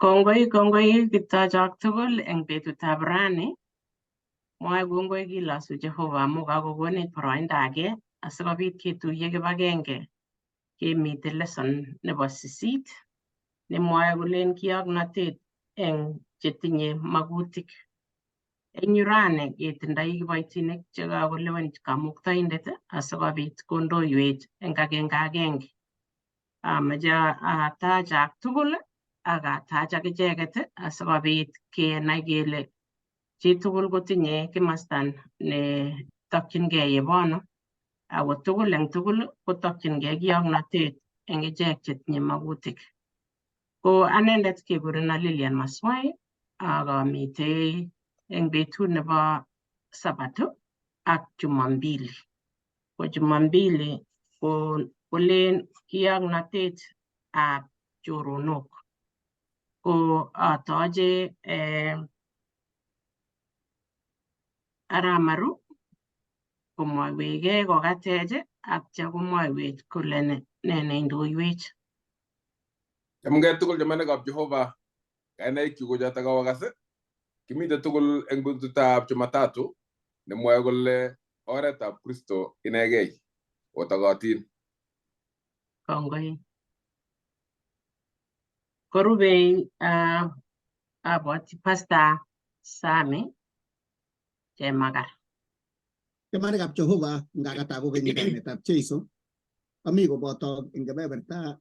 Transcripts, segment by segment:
Kongoi, kongoi kiptochok tugul eng betutab rani. Mwoe kongoi kilosu Jehova amu kakokonech boroindo age asikobit ketuiye kibagenge kemite lesson nebo 8 nemwoe kolen kioknotet eng chetinye magutik. Eng yu rani ketindoi kiboitinik chekakolewen kamuktaindet asikobit kondoiwech eng agenge agenge. Amoche atachak tugul ak atach ak icheket asikobit kenai kele chitugul kotinye kimasta netokchingei yebono ako tugul eng tugul kotokchingei kioknotet eng ichek chetinye magutik. Ko anendet kekurena Lilian Maswai ak amitei eng betut nebo Sabato ak Jumambili. Ko Jumambili ko kolen kioknotet ab choronok. Ko atoche Aramaru komwoiwechgei kokatech atya komwoiwech kole ne neindoiwech. Chamgei tugul chamanikab Jehova, kainaikchu ko chotok awakas. Kimite tugul eng betutab Jumatatu nemwoe kole oretab Kristo inegei otokotin. Kongoi. Korubei abwati Pastor Sami Chemakar. Chamanikab Jehova, ngakata kokeny kainetab Jeiso, ami koboto eng kebeberta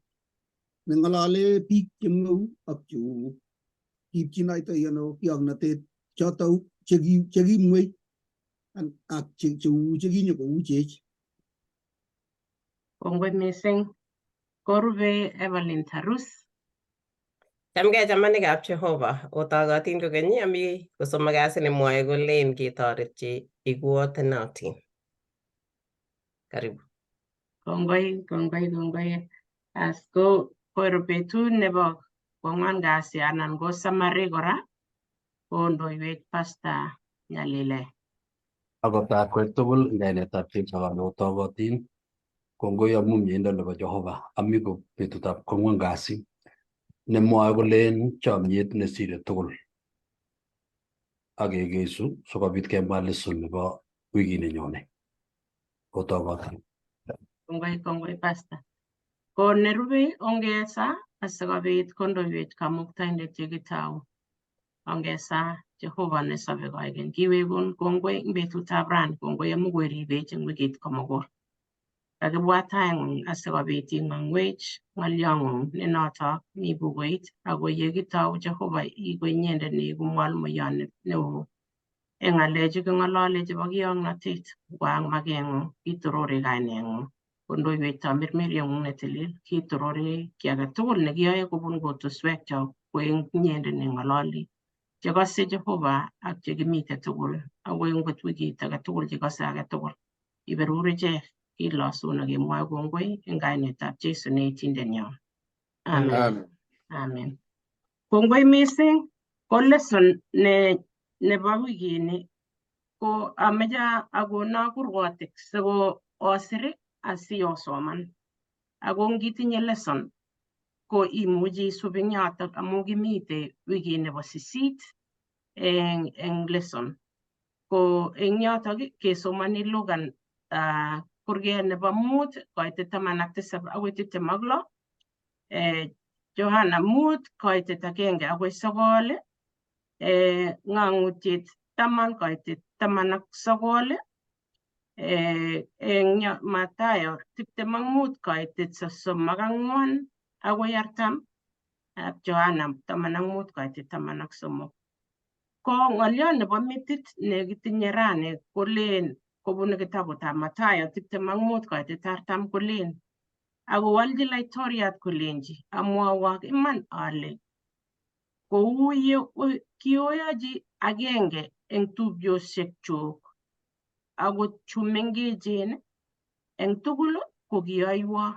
neng'olole biik chemweu ak cheu kiipchinoitoi ano kioknotet choto chekimwei ak cheu chekinyokouchech. Kongoi mising. Korube Evelyn Tarus. Chamgei chamanikab Jehova, otogotin kokeny ami kosomok kasi nemwoe kolen ketoret che iguotenotin. Karibu. Kongoi, kongoi, kongoi. As ko koro betut nebo kwang'wan kasi anan ko summary kora kondoiwech Pastor Nyalile. Akot akwek tugul eng kainetab Jesu ale otogotin. Kongoi amu mieindo nebo Jehova. Ami ko betutab kwang'wan kasi nemwoe kolen chomyet nesire tugul. Ak kekesu sikobit kemwa lesson nebo wikit nenyone. Otogotin. Kongoi, kongoi Pastor. Ko nerube ongesa asikobit kondoiwech kamuktaindet yekitou. Ongesa Jehova nesobe koikeny. Kiwekun kongoi eng betutab rani, kongoi amu koiribech eng wikit komugul. Kakibwa taing'ung asikobit ing'ong'wech ng'olyong'ung ne notok mi bukuit ako yekitou Jehova iku inyendet neiku mwalimuyon neo eng ng'alechu king'olole chebo kioknotet ngwang makeng'ung kitorore kaineng'ung kondoiwech tamirmirieng'ung netilil kitorore kiy age tugul nekiyoe kobun kutuswekchok ko eng inyendet neng'ololi chekose Jehova ak chekimite tugul akoi ngot wikit age tugul chekose age tugul iberur ichek kilosun ak kemwoe kongoi eng kainetab Jesu ne itindenyon. Amen. Amen. Amen. Kongoi mising ko lesson ne nebo wikini ko ameche akono kurgotik siko osir asiosoman. Ako ngitinye lesson ko imuchi isub eng yotok amu kimite wikit nebo 8 eng lesson. Ko eng yotok kesomoni Luka kurget nebo 5 koitet 17 akoi 26, Johana 5 koitet 1 akoi 9, Ng'ang'utiet 10 koitet 19, eng Mathayo 25 koitet 34 akoi 40 ak Johana 15 koitet 13. Ko ng'oliot nebo metit nekitinye rani kolen kobunu kitabutab Mathayo 25 koitet 40 kolen akowolchi laitoriat kolenji amwowok iman ale kou ye kioyochi agenge eng tupchosiekchuk akot chu mengechen eng tugul ko kiyoiwo.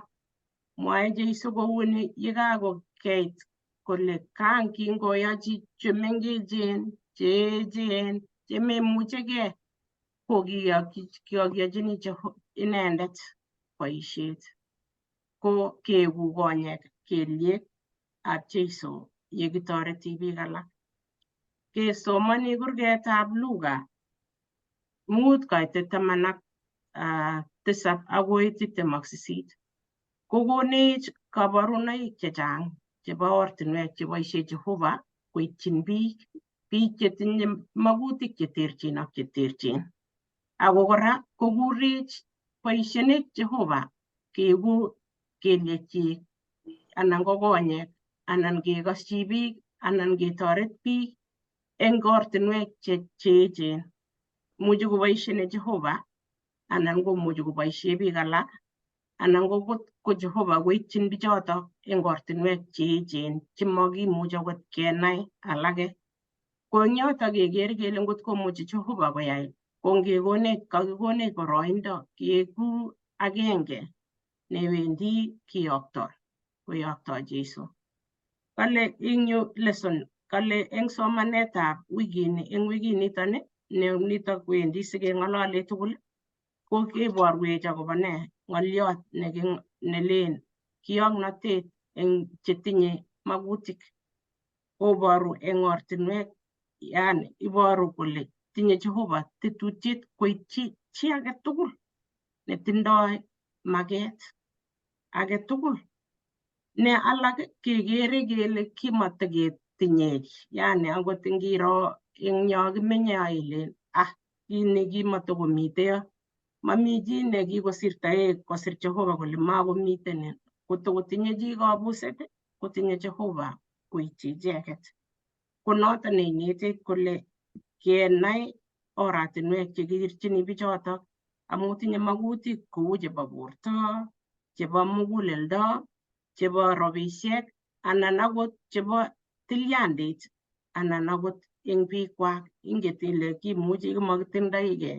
Mwae Jesu kouni yekakokeit kole kang kingoyochi chemengechen cheechen chememuchigei ko kiyochini inendet boisiet. Ko keku konyek kelyek ab Jesu yekitoreti biik alak. Kesomoni kurgetab Luka 5:17 akoi 28. Kokonech kaborunoik chechang chebo ortinwek cheboisie Jehova koityin biik, biik chetinye makutik cheterchin ak cheterchin. Ako kora kokurech boisienik Jehova keku kelyekchik anan ko konyek anan kekoschi biik anan ketoret biik eng ortinwek che cheechen. Imuchi koboisie Jehova anan komuchi koboisie biik alak anan ko ko Jehova koityin bichotok eng ortinwek cheechen chemakimuchi akot kenai alake. Ko eng yotok kekere kele ngot komuchi Jehova koyai ko ngekonech kakikonech boroindo keeku agenge newendi kiyokto koyokto Jesu. Kale eng yu lesson kale eng somanetab wikini eng wikiniton ne nitok wendi sikeng'olole tugul ko keborwech akobo nee ng'oliot nelen kiyoknotet eng chetinye makutik koboru eng ortinwek yani iboru kole tinye Jehova tetutiet koityi chi age tugul netindoi maket age tugul ne alak kekere kele kimateketinyech yani akot ingiro eng yo kimenye ilen ah kii kimatakomite yo mami chi nekikosirtoe kosir Jehova kole makomiten ni kotokotinye chi kabuset kotinye Jehova koityi icheket ko noton neinetech kole kenai oratinwek chekirchini bichotok amu tinye makutik kou chebo borto chebo muguleldo chebo robisiek anan akot chebo tilyandit anan akot eng biikwak inget ile kimuchi kimakitindoige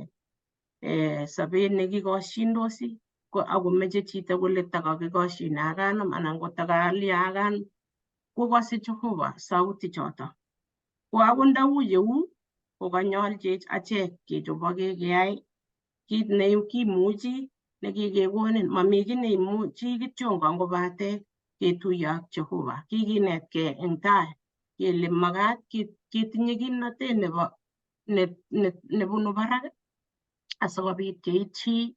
sobet nekikoshindosi ko akomeche chito kole takakikoshine ak kanam anan ko takalia ak kanam kokose Jehova sauti choto. Ko akot ndau yeu kokanyolchech achek kechoboke keyai kit nekimuchi nekikekonin mami kiy neimuchi kityongon kobate ketuiye ak Jehova. Kikinetkei eng tai kele makat ketinye kimnatet nebo nebunu barak asikobit keityi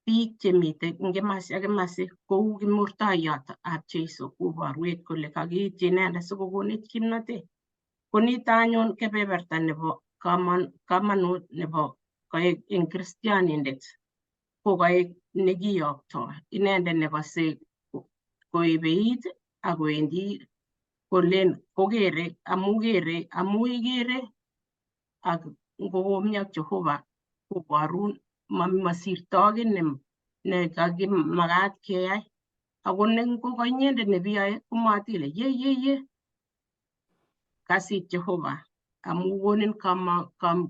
biik chemiten eng kimasi ak kimasi kou kimurtoiyotab Jesu koborwech kole kakiityi inendet sikokonech kimnatet. Ko nito anyun kebeberta nebo kamanut nebo koek eng kristianindet ko koek nekiyoktoi inendet nekose koebeit akowendi kolen kokere amu kere amu ikere ak ngokomi ak Jehova koborun masirto kiy nekakimakat keyai ako ne ngo inyendet nebiyoe komatile ye ye ye kasit Jehova amu konin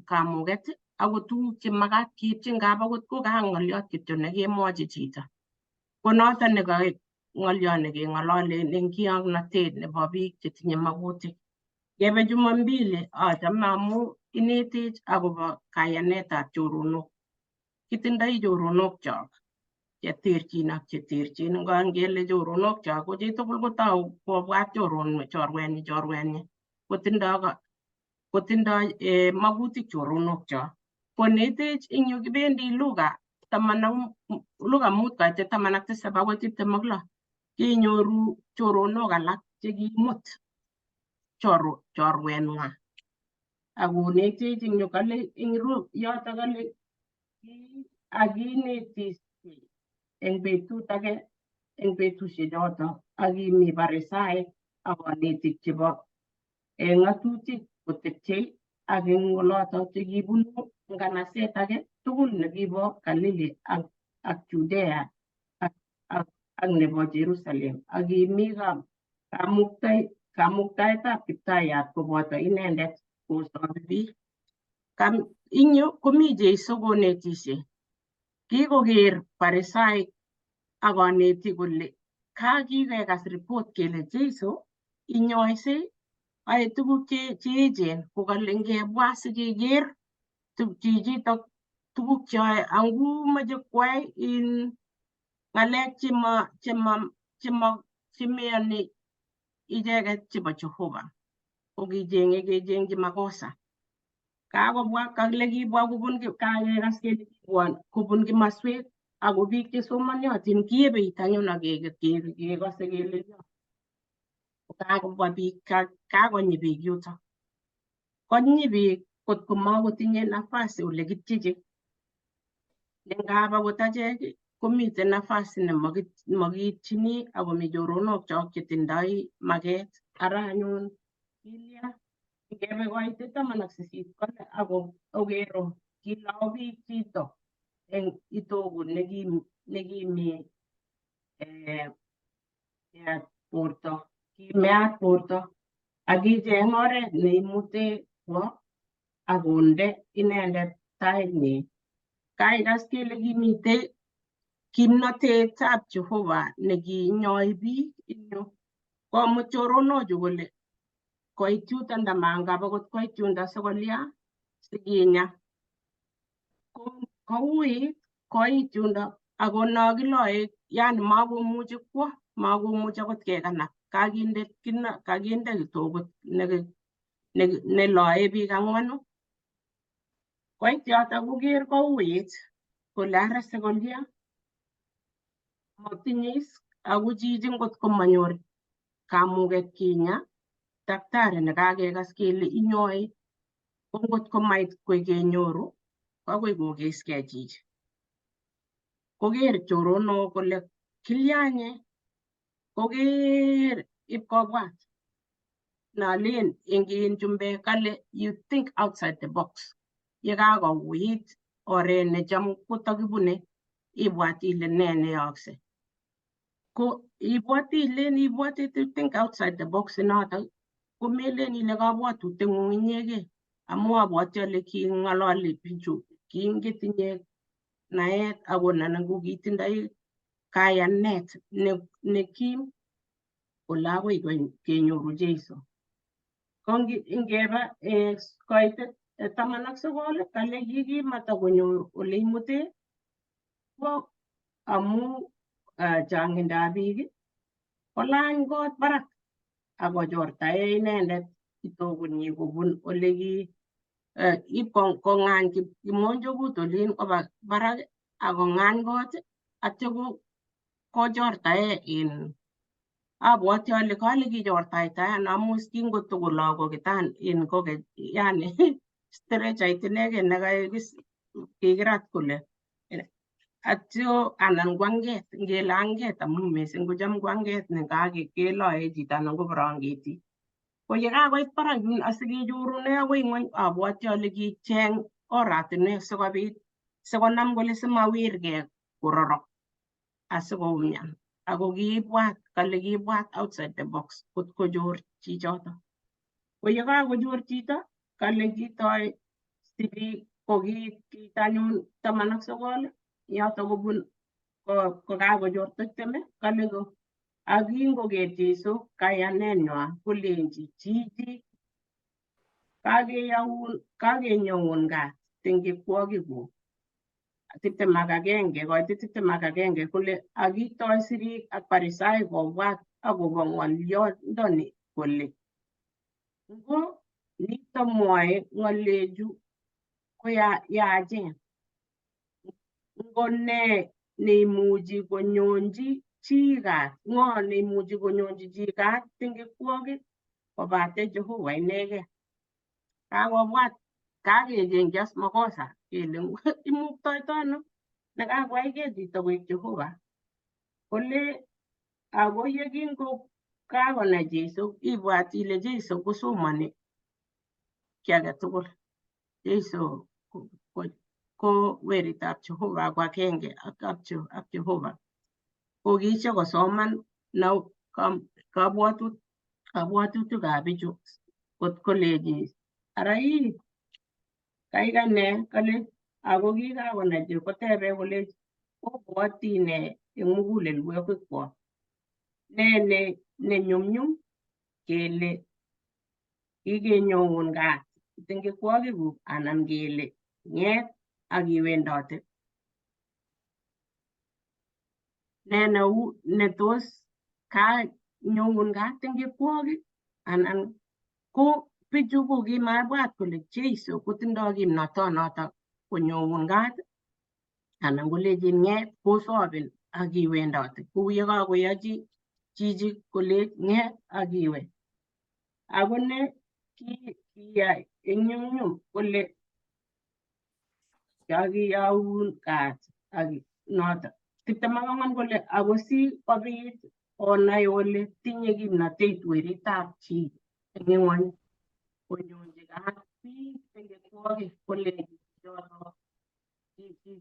kamuket ako tuguk chemakat keipchi ngap akot ko ka ng'oliot kityo nekemwochi chito. Ko noton nekaek ng'oliot nekeng'ololen eng kiyoknotet nebo biik chetinye makutik. Ngebe Jumambili achame amu inetech akobo kayanetab choronok. Kitindoi choronok chok cheterchin ak cheterchin. Ngele choronok chok ko chitugul kotou kobwat chorwenyi chorwenyi kotindoi makutik choronok chok. Konetech eng yu kibendi Luka 5:17 akoi 26 kenyoru choronok alak chekimut chorwenwa akonetech eng yu kale eng yoto kale akinetis eng betut age eng betusiek choto akimi Farisaek ak konetik chebo ng'atutik kotepchei ak eng oloto chekibunu nganaset age tugul nekibo Galili ak Judea ak nebo Jerusalem ak kimi kamuktaetab Kiptayat koboto inendet kosobe biik. Ing yu komi Jesu konetisie. Kikoker Farisaek ak konetik kole kakikekas report kele Jesu inyoisei yoe tuguk cheechen kokale ngebwa sikeker chichitok tuguk cheyoe angu moche kwai in ng'alek chemeyoni icheket chebo Jehova ko kichenge kechengchi makosa. Kakobwa kale kibwa kobun kakekas kele kibwa kobun kimaswek ako biik chesomoniotin kiebeit anyun ak kekose kele kakobwa biik kakonyi biik yutok. Konyi biik kot ko makotinye nafasi ole kityeche. Nengap akot achek komiten nafasi nemokiitchini akomi choronok chok chetindoi maket. Ara anyun kilya ngebe koitet 18 kole ako okero kilou biik chito eng itogut nekimi borto kimeat borto akicheng oret neimute kwo akonde inendet tainyin. Kaikas kele kimitei kimnotetab Jehova nekiinyoi biik eng yu. Komut choronokchu kole koit yuto ndamangap akot koit yundo sikolya sikinya. Kouit koit yundo ako no kiloe yani makomuchi kwo makomuchi akot kekanap kakinde kakinde kitokut neloe biik ang'wanu. Koit yoto koker kouit kole ara sikolya motinye is ako chichi ngot komanyor kamuket kinya daktari nekakekas kele inyoi ko ngot komait koi kenyoru akoi kokeskei chichi. Koker choronok kole kilyanye koker ipkobwat nalen eng chumbek kale you think outside the box. Yekakouit oret necham kotokibune ibwat ile ne neyookse. Ko ibwoti ilen ibwoti to think outside the box inotok komelen ile kabwatutieng'ung inyegei amu abwoti ale king'ololi bichu kingetinye naet ako anan ko kitindoi kayanet nekim kole akoi kenyoru Jeiso. Ko ngeba koitet 19 kale kikimatakonyor ole imute ko amu changindab biik kolany kot barak akochortae inendet kitokunyi kobun ole ki ip kong'any kimonjokut olin koba barak akong'any kot atyo kochortae in abwoti ale kale kichortaitae amu kingotokoloko kitan in koke yani strechait inegei nekakikirat kole atyo anan ko anget ngele anget amu mising kocham ko anget nekakeloe chito anan ko branketit. Ko yekakoit barak yun asikechorune akoi ng'weny abwoti ale kicheng oratinwek sikobit sikonam kole simawirgei kororok asikoumian. Ako kiibwat kale kiibwat outside the box kot kochor chichoto. Ko yekakochor chito kale kitoi sirik ko kiit anyun 19 yoto kobun kokakochor 20 kale ko ak kingoker Jesu kayanenwa kolenji chichi kakenyoun kat ting'ikwokikuk 21 koitet 21 kole akitoi sirik ak Parisaik kobwat akobo ng'olyondoni kole ngo nito mwoe ng'alechu ko yachen ngo ne neimuchi konyonji chi kat ng'o neimuchi konyonji chi kat ting'ikwokik kobate Jehova inegei. Kakobwat kakechengchi as makosa kele imuktoito ano nekakoyaigei chito koek Jehova kole ako yekingo kakonai Jesu ibwat ile Jesu kosomoni kiy age tugul. Jesu ko weritab Jehova ako agenge ak Jehova. Ko kiiche kosoman kabwatutikab bichu kot kolechi ara ii kaikai ne kale ako kikakonai Jesu kotebe kole obwoti ne eng mugulelwekikwok ne ne nyumnyum kele kikenyoun kat ting'ikwokikuk anan kele ng'et ak iwendote. Ne neu netos nyoun kat eng kikwokik anan ko bichu ko kimaibwat kole Jeiso kotindoi kimnotonoto konyoun kat anan kolechin ng'et kosobin ak iwendote kou yekakoyochi chichi kolech ng'et ak iwe. Ako ne kiyai eng nyumnyum kole kakiyoun kat ak noto. 24 kole ako si kobit onai ole tinye kimnatet weritab chi eng ing'wony konyonchi kat biik eng kikwokik kolechi choto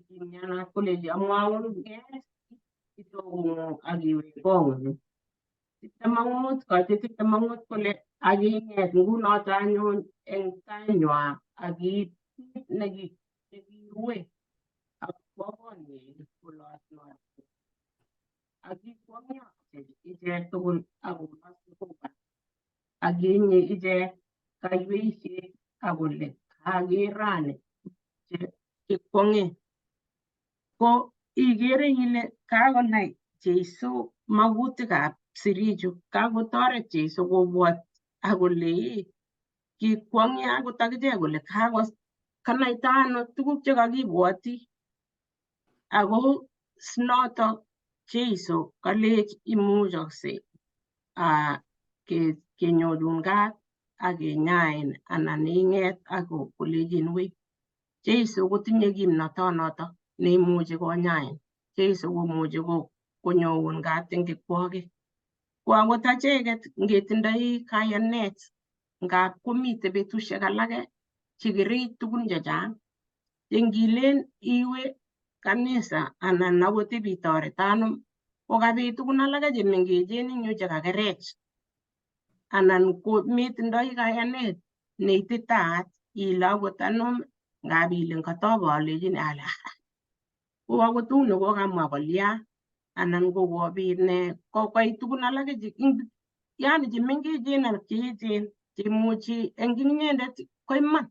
kimyanat kolechi amwaun ng'et itokung'ung ak iwe kong'ung. 25 koite 25 kole aking'et ngunoto anyun eng tainywa ak kiit kit nekirue ak kwo konyin olotnot ak kikwong'yo ichek tugul ak kolos Jehova ak kinyi ichek kaiweisiet ak kole kaker rani chekwong'e. Ko ikere ile kakonai Jeiso makutikab sirichu, kakotoret Jeiso kobwat ak kole kikwong'e akot akichek kole kanaita ano tukuk chekakibwoti. Ako noto Jeiso kalech imuchokse kenyorun kat ak kenyain anan ing'et ak kolechin wei. Jeiso kotinye kimnotonoto neimuchi konyain. Jeiso komuchi konyoun kat eng kikwokik. Ko akot acheket ngetindoi kayanet ngap komite betusiek alake chekerei tukun chechang chengilen iwe kanisa anan akot ibitoret anum kokabit tukun alake chemengechen eng yu chekakerech anan ko metindoi kayanet neititaat ile akot anum ngap ile ngatobolechini ale ko akot uni kokamwa kolya anan ko kobit ne koit tukun alake yani chemengechen ak cheechen cheimuchi eng inyendet ko iman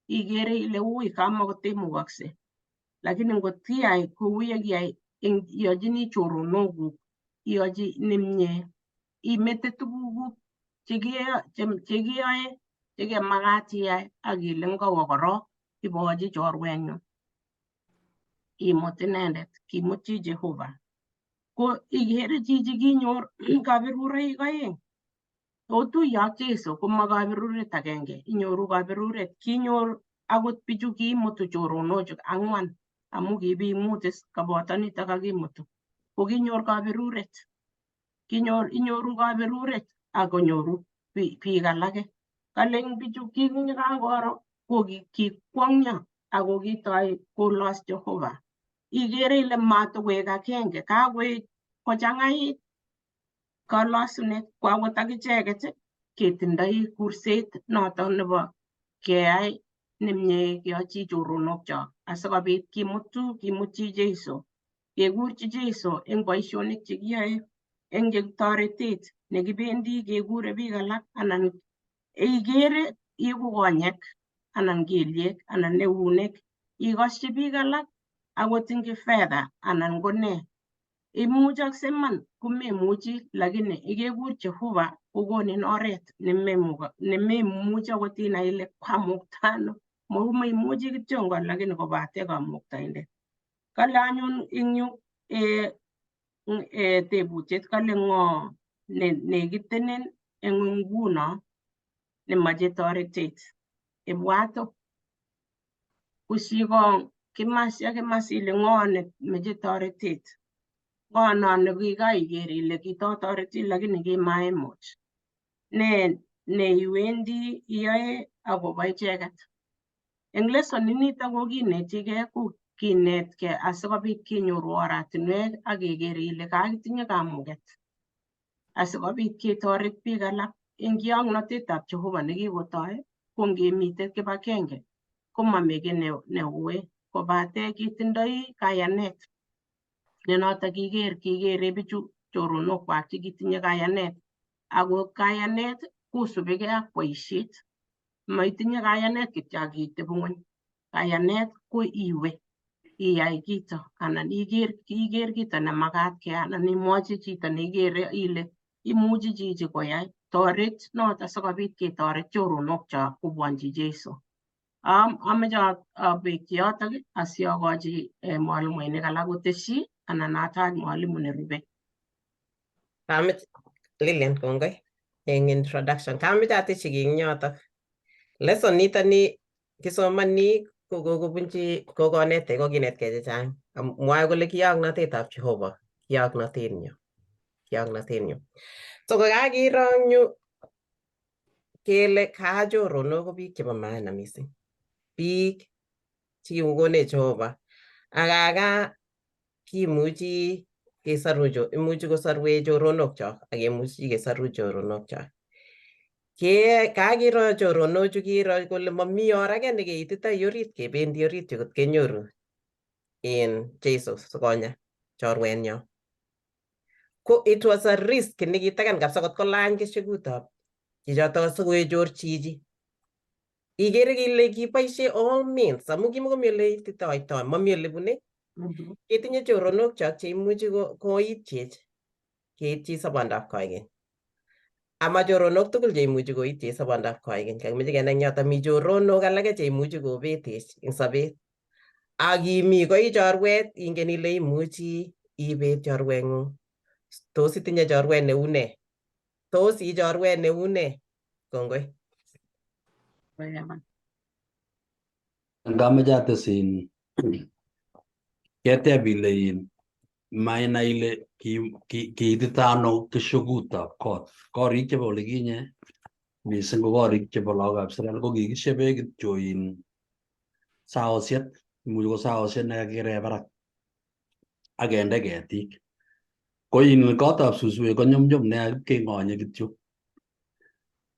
ikere ile ui kamakotemukokse lakini ngot iyai kou ye kiyai eng iyochini choronokuk iyochi nemie imete tukukuk chekeyoe chekemakat iyai ak ile ngowo korok ibochi chorwenyu imut inendet kimutchi Jehova. Ko ikere chichi kinyor kaberuroik oeng. Otuiye ak Jeiso koma kaberuret agenge, inyoru kaberuret. Kinyor akot bichu kiimutu choronochu ang'wan amu ki biik mut is koboto nitok kakimutu. Ko kinyor kaberuret. Kinyor inyoru kaberuret ak konyoru biik alake. Kale eng bichu kikoro ko kikwong'yo ako kitoi kolos Jehova. Ikere ile matokoek agenge, kakoek kochang'ait kolosunet ko akot akicheket ketindoi kurset noto nebo keyai nemie keyochi choronokchok asikobit kimutu kimutchi Jeiso kekurchi Jeiso eng boisionik chekiyoe eng toretet nekibendi kekure biik alak anan ikere iku konyek anan kelyek anan eunek ikosyi biik alak akot eng kifedha anan ko nee. Imuchokse iman komemuchi lakini ikekur Jehova kokonin oret nememuchi akot inai ile kwamukta ano. Maimuchi kityongon lakini kobate kamuktaindet. Kale anyun eng yu tebutiet kale ng'o nekitenen eng nguno nemache toretet. Ibwat kusikong kimasi ak kimasi ile ng'o nemeche toretet. Ng'o no nekikaiker ile kitotoreti lakini kimaimuch. Ne neiwendi iyoe akobo icheket. Eng lesson inito ko kinetigei ko kinetkei asikobit kenyoru oratinwek ak keker ile kakitinye kamuket asikobit ketoret biik alak eng kiong'notetab Jehova nekikotoi ko ngemite kibakenge komami kiy neuwe kobate kitindoi kayanet ne noto kikere bichu choronokwak chekitinye kayanet ako kayanet kosubigei ak boisiet. Maitinye kayanet kityo ak iteb ng'weny. Kayanet ko iwe iyai kito anan iker kito nemakat keyai anan imwochi chito neikere ile Imuchi chichi koyai toret noto sikobit ketoret choronokchok kobwonchi Jesu. Ameche abekyi yotok asiokochi mwalimuinik alak kotesyi anan atach mwalimu nerube. Kamech Lilian, kongoi eng introduction. Kameche atesyi kiy eng yotok. Lesson nitoni kisomoni ko kokobunchi kokonetech kokinetkei chechang. Mwae kole kioknotetab Jehova, kioknotenyo, kioknotenyo. So kokakiro eng yu kele kachoronok ko biik chebo maana mising. Biik chekikokonech Jehova. Ak aka kimuchi kesoru imuchi kosorwech choronokchok ak kemuchi kesoru choronokchok. Ke kakiro choronochu kiro kole mami or age nekeititoi orit kebendi orit yu kot kenyoru in Jesu sikonya chorwenyo. Ko it was a risk nekitakan kabisa kot kolany keshekutab chichoto sikechor chichi. Ikere kile kiboisie all means amu kimakomi ole ititoitoi, mami ole bune. Ketinye choronok chok cheimuchi koitchech keitchi sobondab koikeny. Ama choronok tugul cheimuchi koitchech sobondab koikeny. Kakimoche kenai eng yoto mi choronok alake cheimuchi kobetech eng sobet. Ak imi koi chorwet ingen ile imuchi ibet chorweng'ung. Tos itinye chorwet neu nee? Tos i chorwet neu nee? Kongoi. Ngameche ates keteb ile mainai ile kiitita ano kishukutab kot. Korik chebo olikinye mising ko korik chebo lagokab Israel ko kikishebe kityo saosiet, imuch ko saosiet nekakikere barak ak kende ketik. Ko kotab suswek ko nyumnyum nea keng'onye kityo.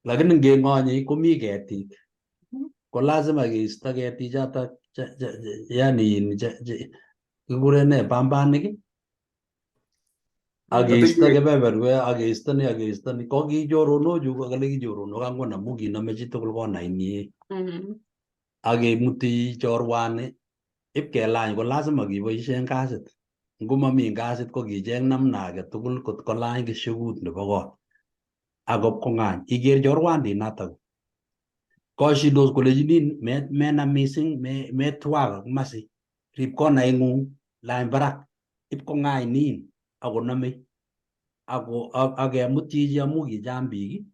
Lakini ngeng'onye komi ketik. Ko lazima keisto ketik chotok yani kikuren nee pambanik ak keisto kebeberwek ak keisto ni ak keisto ni ko ki choronok chu ko kale ki choronok ang'wan amu kinome chitugul konainyi ak kemuti chorwani ipkelany ko lazima kiboisien ngasit. Ngomomi ngasit ko kicheng namna age tugul kot kolany kishukut nebo kot ak kong'any. Iker chorwandit notok. Koshindos kolechinin menam mising metwak komasi rip konaing'ung lany barak ipkong'any nin akonomei ako ak kemut chichi amu kichang biik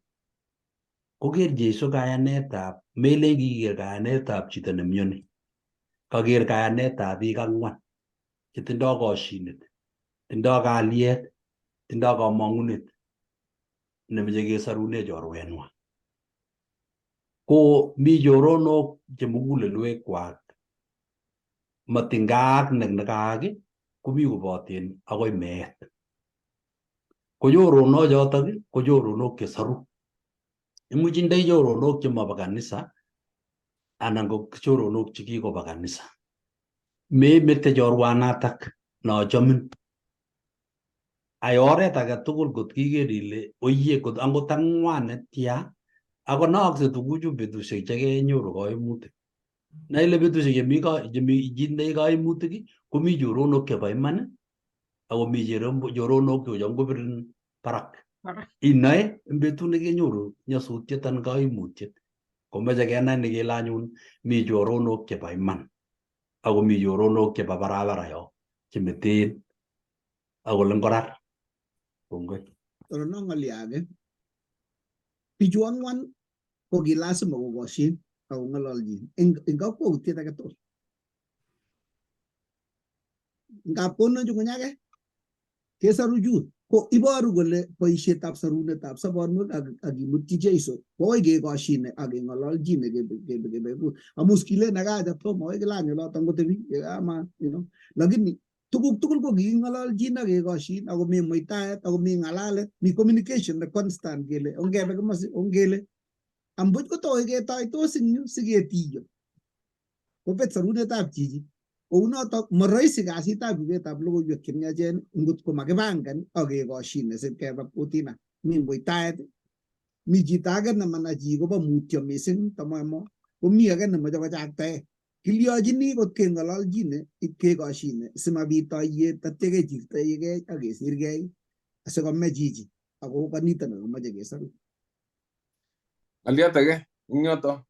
koker Jesu kayanetab melen kiker kayanetab chito nemioni kaker kayanetab biik ang'wan chetindoi koshinet tindoi kalyet tindoi komong'unet nemeche kesorune chorwenwan. Ko mi choronok che mugulelwekwak matinkaak nek nekaak komi koboten akoi meet. Ko choronok chotok ko choronok chesoru. Imuch indoi choronok chemobo kanisa anan ko choronok chekikoba kanisa. Memete chorwanatak nochomin. Ai oret age tugul kot kiker ile oye kot angot ang'wan netya ako naakse tuguchu betusiek chekenyoru koimutik. Nai ile betusiek chemi chemi koimutik komi choronok chebo iman akomi choronok checham kobirin barak. Inoe eng betut nekenyoru nyasutiet anan koimutiet komeche kenai ni kele anyun mi choronok chebo iman akomi choronok chebo barabara yo chemeten akole ngorar. Kongoi. Torono ng'olyo age. Bichu ang'wan ko ki lazima kokoshin ak kong'ololjin eng kakwautiet age tugul. Ngap konon nyukunyake kesoru Jude ko iboru kole boisietab sorunetab sobonwek ak kimutyi Jesu kokoi kekoshine ak keng'ololjine kebe amu kilen akaja tomo akoi kilany oloton kotebi ama lakini tuguk tugul ko kiking'ololjin ak kekoshin ako mi muitaet ako mi ng'alalet mi communication ne constant kele ongebe komosi ongele ambuch kotoi ketoitos eng yu siketiyo kobet sorunetab chichi kounotok moroisi kasitab ibetab logoiwek chemiachen ngot ko makipangan ak kekoshine sikeba kutina mi muitaet mi chito age nemana chi kobo mutyo mising tamoemo komi age nemoche kochaktae kilyochini kot keng'ololjine ipkekoshine simabit toiyet atya kechirtoigei ak kesirgei asikome chichi. Ako kanito nekimache kesaru. Ng'aliot age eng yoto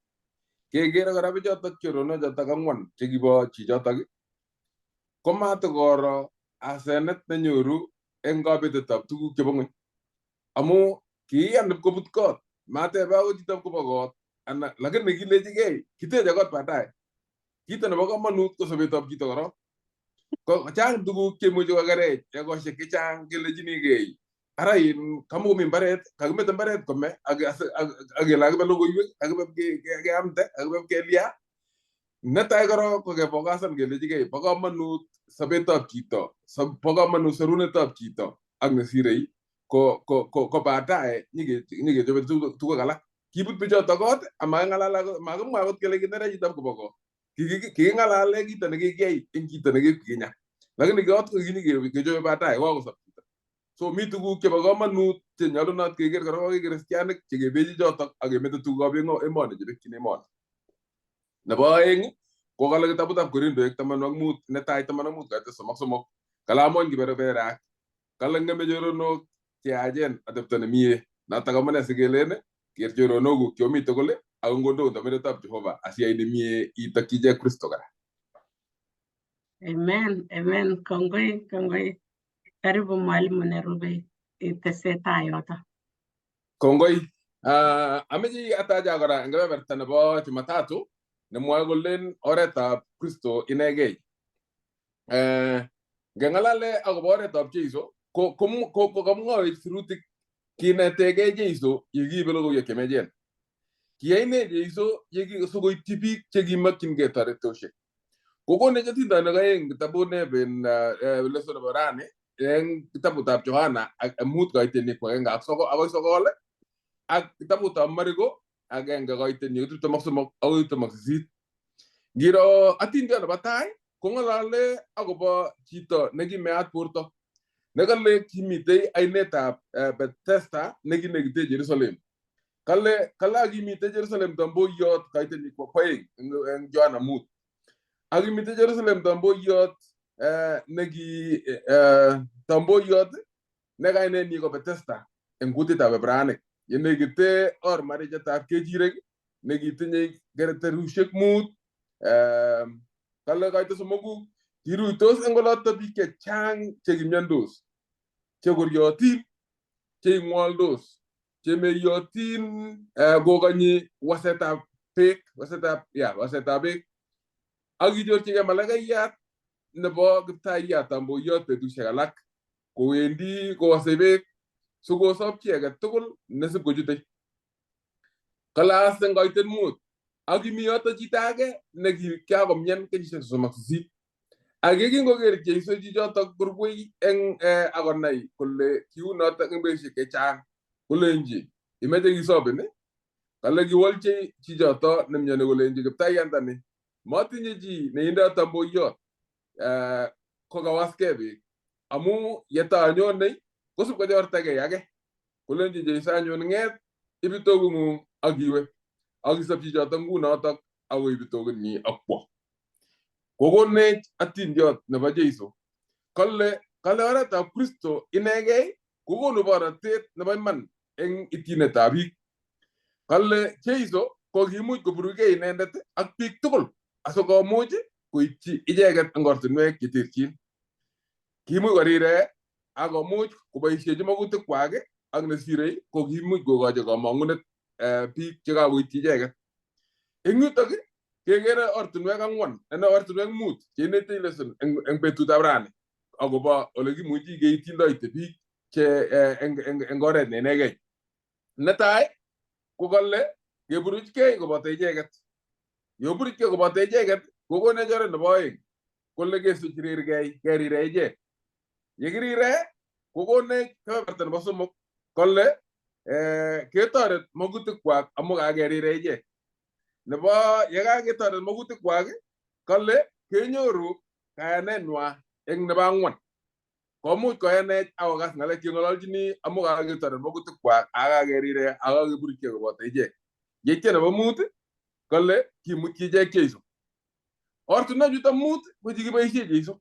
kekere kora bichotok choronok chotok ang'wan chekibo chichotok komatikoro asenet nenyoru eng kabetetab tuguk chebo ng'weny amu kiiyan ipkobut kot matebe akot chito kobo kot ana lakini kilechigei kiteche kot baadaye. Kito nebo komonut ko sobetab chito korok. Ko chang tuguk cheimuchi kokerech ekosiek chechang kelechinigei ara in kamukomi mbaret kakimete mbaret kome ak kele kakibe logoiwek kakibe keamde kakibe kelya. Netai korok ko kefokasan kelechigei bo komonut sobetab chito, bo komonut sorunetab chito ak nesirei ko baadaye nyikechobe tuguk alak. Kibut bichoto kot amaking'alal makimwa akot kele kinerech chitab kobo kot. Kiking'alale kito nekikiyai eng chito nekikinya. Lakini kot ko kinyikechobe baadaye kokakosob chito. So mi tuguk chebo komonut chenyolunot keker kora ko kristianik chekebechi chotok ak kemete tugukab emoni chebekchin emoni. Nebo oeng ko kale kitabutab Korindoek 15 netai 15 koite 33 kale amon kibereberak kale ng'eme choronok cheyachen atepto nemie. Notok amune sikelen ker choronokuk chomi tugul ak ngondoun tomenetab Jehova asiyai nemie itokyi ichek Kristo kora. Amen, amen. Kongoi, kongoi. Karibu mwalimu nerube itesetai yoto. Kongoi. Ameche ataja kora eng kebeberta nebo Jumatatu nemwoe kolen oretab Kristo inegei. Ngeng'alale akobo oretab Jeiso ko kamwowech sirutik kinetegei Jeiso yekiibe logoiwek chemiachen. Kiyai ne Jeiso sikoityi biik chekimokyingei toretoshek. Kokonech atindonik aeng kitabut neben lesson nebo rani eng kitabutab Johana 5 koitenyi 1 ak akoi 9 ak kitabutab Mariko 1 koitenyi 23 akoi 28. Ngiro atindiot nebo tai kong'olole akobo chito nekimeat borto nekale kimitei ainetab Bethesda nekinekite Jerusalem. Kale kale akimitei Jerusalem tamboiyot koitenyi 2 eng Johana 5. Akimite Jerusalem tamboiyot neki tamboiyot ne kainenyi ko Bethesda eng kutitab Hebraic yenekite or marichetab kechirek nekitinye keterushek 5. Kale koite 3 kiruitos eng oloto biik chechang chekimiondos, chekoryotin, cheing'woldos, chemeyotin kokonyi wasetab beek, wasetab beek. Ak kichorchigei malakaiyat nebo kiptayat tamboiyot betusiek alak kowendi kowase beek sikosob chi age tugul nesib kochutei. Kale as eng koitet 5 ak kimi yoto chito age nekikakomyan kenyisiek 38. Ak yekingoker Jeiso chichotok korwei eng akonai kole kiunotok eng betusiek chechang kolenji imeche kisobin? Kale kiwolchi chichoto nemyoni kolenji kiptaiyandani motinye chi neindo tamboiyot kokawaskei beek amu yetanyonei kosib kochortagei age. Kolenji Jeiso anyun ng'et ibi tokung'ung ak iwe ak isob chichoto ngunotok ak koib tokinyi ak kwo. Kokonech atindiot nebo Jeiso kale kale oretab Kristo inegei kokonu borotet nebo iman eng ityinetab biik. Kale Jeiso ko kimuch koburukei inendet ak biik tugul asikomuch koityi icheket eng ortinwek cheterchin. Kimuch korire ak komuch koboisiechi makutikwak ak nesirei ko kimuch kokochi komong'unet biik chekakoityi icheket. Eng yutok kekere ortinwek 4 anan ortinwek 5 cheinetech lesson eng betutab rani akobo ole kimuchi keityindoite biik che eng oret ne inegei. Netai ko kale keburuchkei koboto icheket. Yeburuchkei koboto icheket kokonech oret nebo 2 kole kesuchrirgei kerire ichek. Yekirire kokonech kebeberta nebo 3 kole ketoret makutikwak amu kakerire ichek. Nebo yekaketoret makutikwak kale kenyoru kayanetnywa eng nebo 4. Komuch koyanech ak kokas ng'alek cheng'ololchini amu kaketoret makutikwak ak kakerire ak kakeburuchkei koboto ichek. Yeityo nebo 5 kale kimutyi ichek Jeiso. Ortinwek chuto 5 ko chekiboisie Jeiso.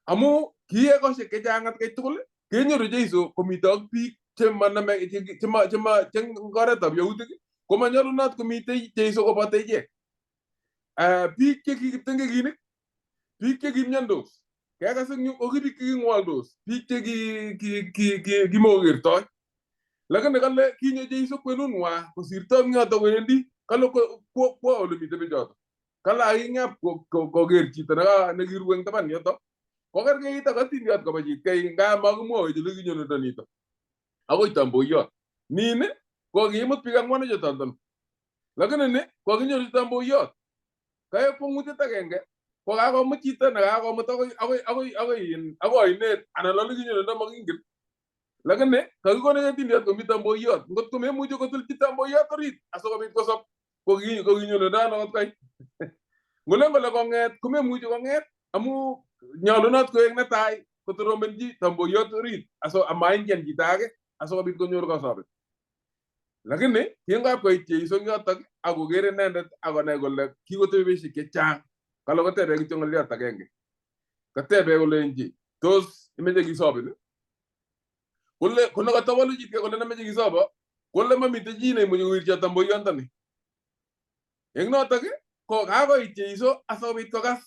Amu ki ekosiek chechang atkai tugul kenyoru Jeiso komite ak biik chemaname chema chema che eng oretab yautik komanyolunot komitei Jeiso koboto ichek. Biik che ki kiptengekinik, biik che kimiondos, kekas eng yu ko ki biik che king'woldos, biik che kimokokertoi. Lakini kale kinyo Jeiso kwenunwa kosirto eng yoto kowendi, kale kwo ole mitei bichoto. Kale aking'ep koker chito nekiru eng taban yoto, kokerkeit ak atindiot koba chitkei nga makimwowech ole kinyonundo nito akoi tamboiyot. Nin ko kiimut biik ang'wanu che tonton. Lakini ni kokinyoru tamboiyot. Kaek kwong'utiet agenge ko kakomut chito ne kakomut akoi akoi akoi akoi in akoi oinet anan ole kinyonundo makingen. Lakini kakikonech atindiot komi tamboiyot. Ngot ko memuchi kotilchi tamboiyot orit asikobit kosob ko kinyonundo ano kot kai. Ngolen kole kong'et komemuchi kong'et amu nyolunot koek netai kotoromenchi tamboiyot orit aso amaingian chito age asikobit konyor kosobet. Lakini kingap koit Jeiso eng yotok akoker inendet akonai kole kikotebi betusiek chechang, kale kotebe kityo ng'olyot agenge. Katebe kolenji tos imeche kisobin? Kole ko nekatawolu chitkei kole nemeche kisobo, kole mamitei chi neimuchi kowircho tamboiyondoni. Eng notok ko kakoit Jeiso asikobit kokas